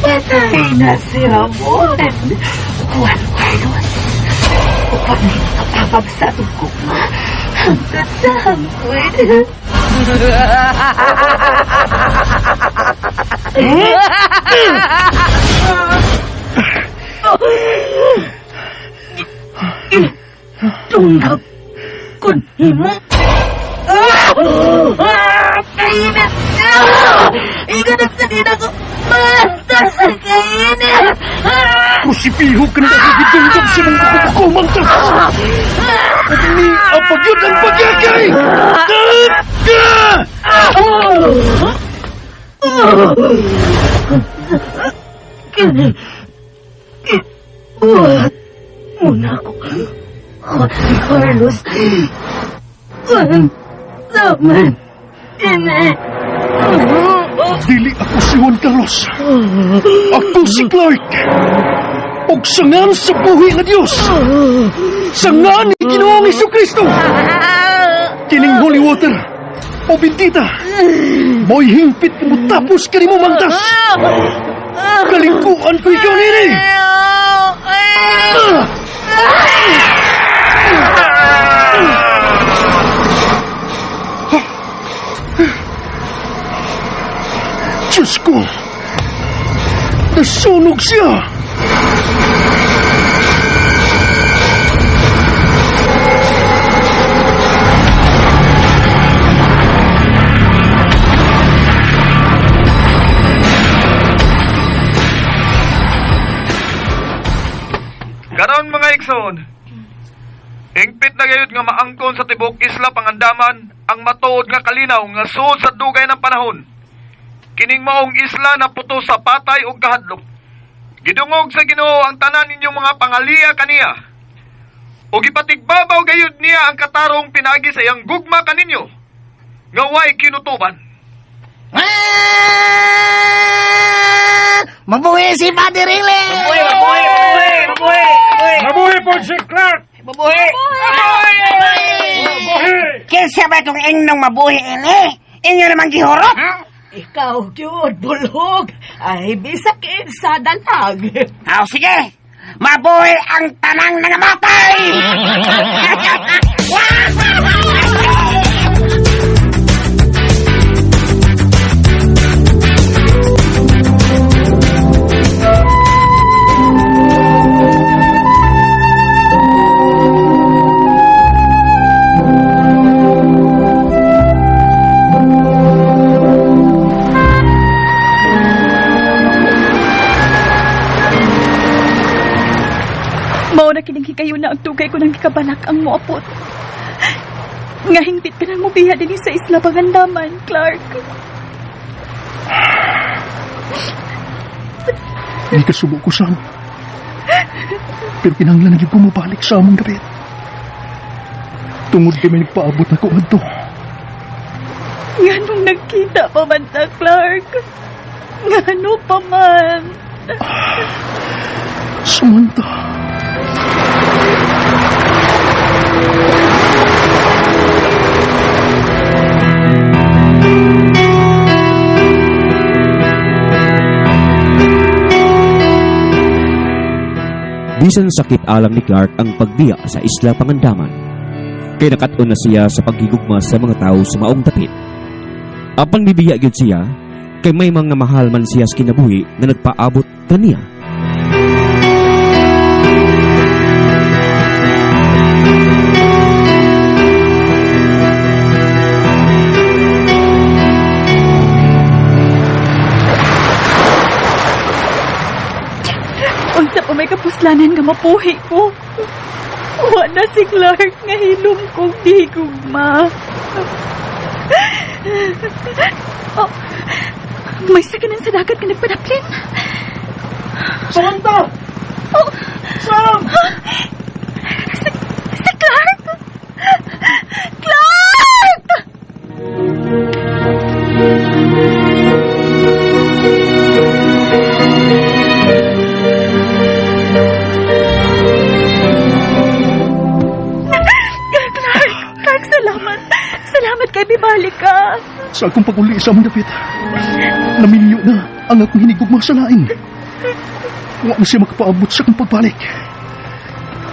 Patay na si Ramon. Juan Carlos. Upang may makatabang sa atong gugma. Hangtod sa hangtod. Tunggap kun himo. Kainit! Iganap sa din ako! Mantas ang kainit! Krusipiho ka na ako gidunggab sa mong kukuko, mangtas! At ni ang pagyud ang pagyakay! Kini... Buhat muna ako. Juan Carlos. Unsa man ini. Dili ako si Juan Carlos. Ako si Clark. Og sangan sa buhi nga Dios. Sangan ni Ginoong Kristo. Kining holy water o bendita. Mo'y hingpit mo tapos kanimo mangtas. Kalingkuan ko ikaw nini. Diyos ko! Nasunog siya! Karon mga igsoon, hingpit na gayud nga maangkon sa tibok isla Pangandaman ang matuod nga kalinaw nga suod sa dugay ng panahon. Kining maong isla na puto sa patay ug kahadlok. Gidungog sa Ginoo ang tanan ninyong mga pangaliya kaniya. Ug ipatigbabaw gayud niya ang katarong pinaagi sa iyang gugma kaninyo nga way kinutuban. Mabuhi si Father Rile! Mabuhi, mabuhi, mabuhi, mabuhi! Mabuhi po si Clark! Mabuhi! Mabuhi! Kinsa ba itong ingnong mabuhi ini? Inyo namang gihurot? Ikaw gyud, bulhog. Ay, bisag kinsa dalag. Aw, sige! Mabuhi ang tanang nangamatay! kabalak ang moapot. Nga hingpit ka nang mobiya dinhi sa Isla Pangandaman, Clark. Hindi ka subo ko, Sam. Pero kinahanglan na gyud ko mobalik sa among dapit. Tungod kay may nagpaabot na ko ngadto. Nganong nagkita pa man ta, Clark? Ngano pa man? Samantha. Bisan sakit alang ni Clark ang pagbiya sa Isla Pangandaman. Kay nakat-on na siya sa paghigugma sa mga tao sa maong dapit. Apan mibiya gyud siya kay may mga mahal man siya sa kinabuhi nga nagpaabot kaniya. Unsa pa may kapuslanan nga mapuhi ko. Wa na si Clark nga hilom kong di gugma. Oh, may sakanan sa dagat nga nagpadaplin. Samantha! Oh! Sam! Si Clark! Clark! Clark! Clark, salamat! Salamat kay bibalik ka! Sa akong pag-uli sa among dapit, namilyo na ang akong hinigugma sa lain. Wa na siya makapaabot sa akong pagbalik.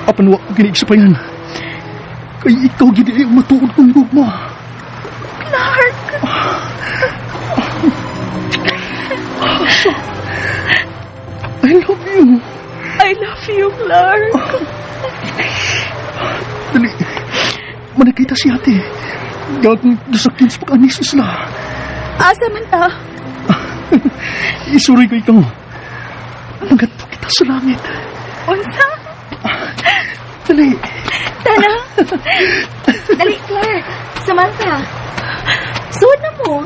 Apan wa ko giniigsapayan. Kay ikaw gid ay matuod kong gugma. Clark! I love you. I love you, Clark. Dali. Manakita si ate. Gagong gisakyan sa pag-anis isla. Asa man ta? Isuroy ko ikaw. Mangadto kita sa langit. Unsa? Dali. Tara. Dali, Clark. Samantha. Suod na mo.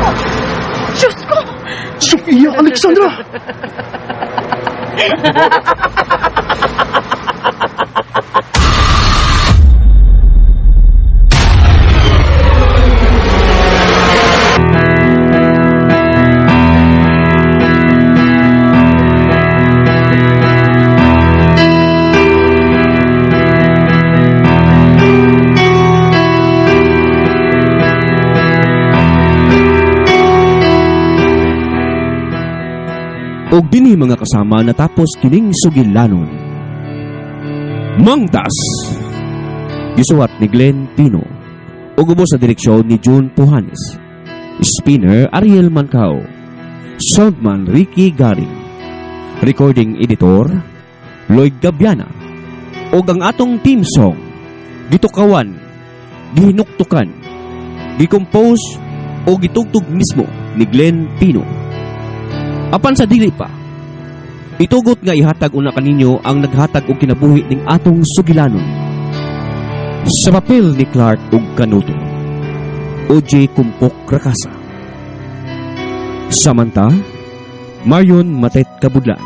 Oh, Diyos ko! Sofia Alexandra! Og dinhi mga kasama natapos kining sugilanon. Mangtas! Gisuwat ni Glenn Pino. Ug ubos sa direksyon ni June Puhanes. Spinner Ariel Mancao. Soundman Ricky Garing. Recording editor Lloyd Gabiana. Ug ang atong theme song gitukawan, gihinuktukan, gicompose o gitugtog mismo ni Glenn Pino. Apan sa dili pa, itugot nga ihatag una kaninyo ang naghatag og kinabuhi ning atong sugilanon. Sa papel ni Clark ug Canuto, OJ Kumpok Rakasa. Samantha, Marion Matet Kabudlan.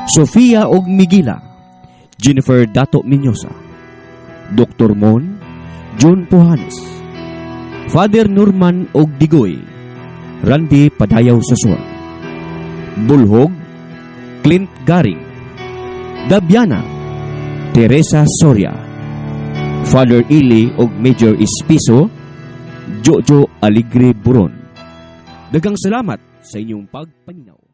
Sofia og Migila, Jennifer Dato Miñosa. Dr. Mon, John Puhanes. Father Norman og Digoy, Randy Padayaw Sasor. Bulhog, Clint Garing. Dabiana, Teresa Soria. Father Ili og Major Espiso, Jojo Aligre Buron. Daghang salamat sa inyong pagpaminaw.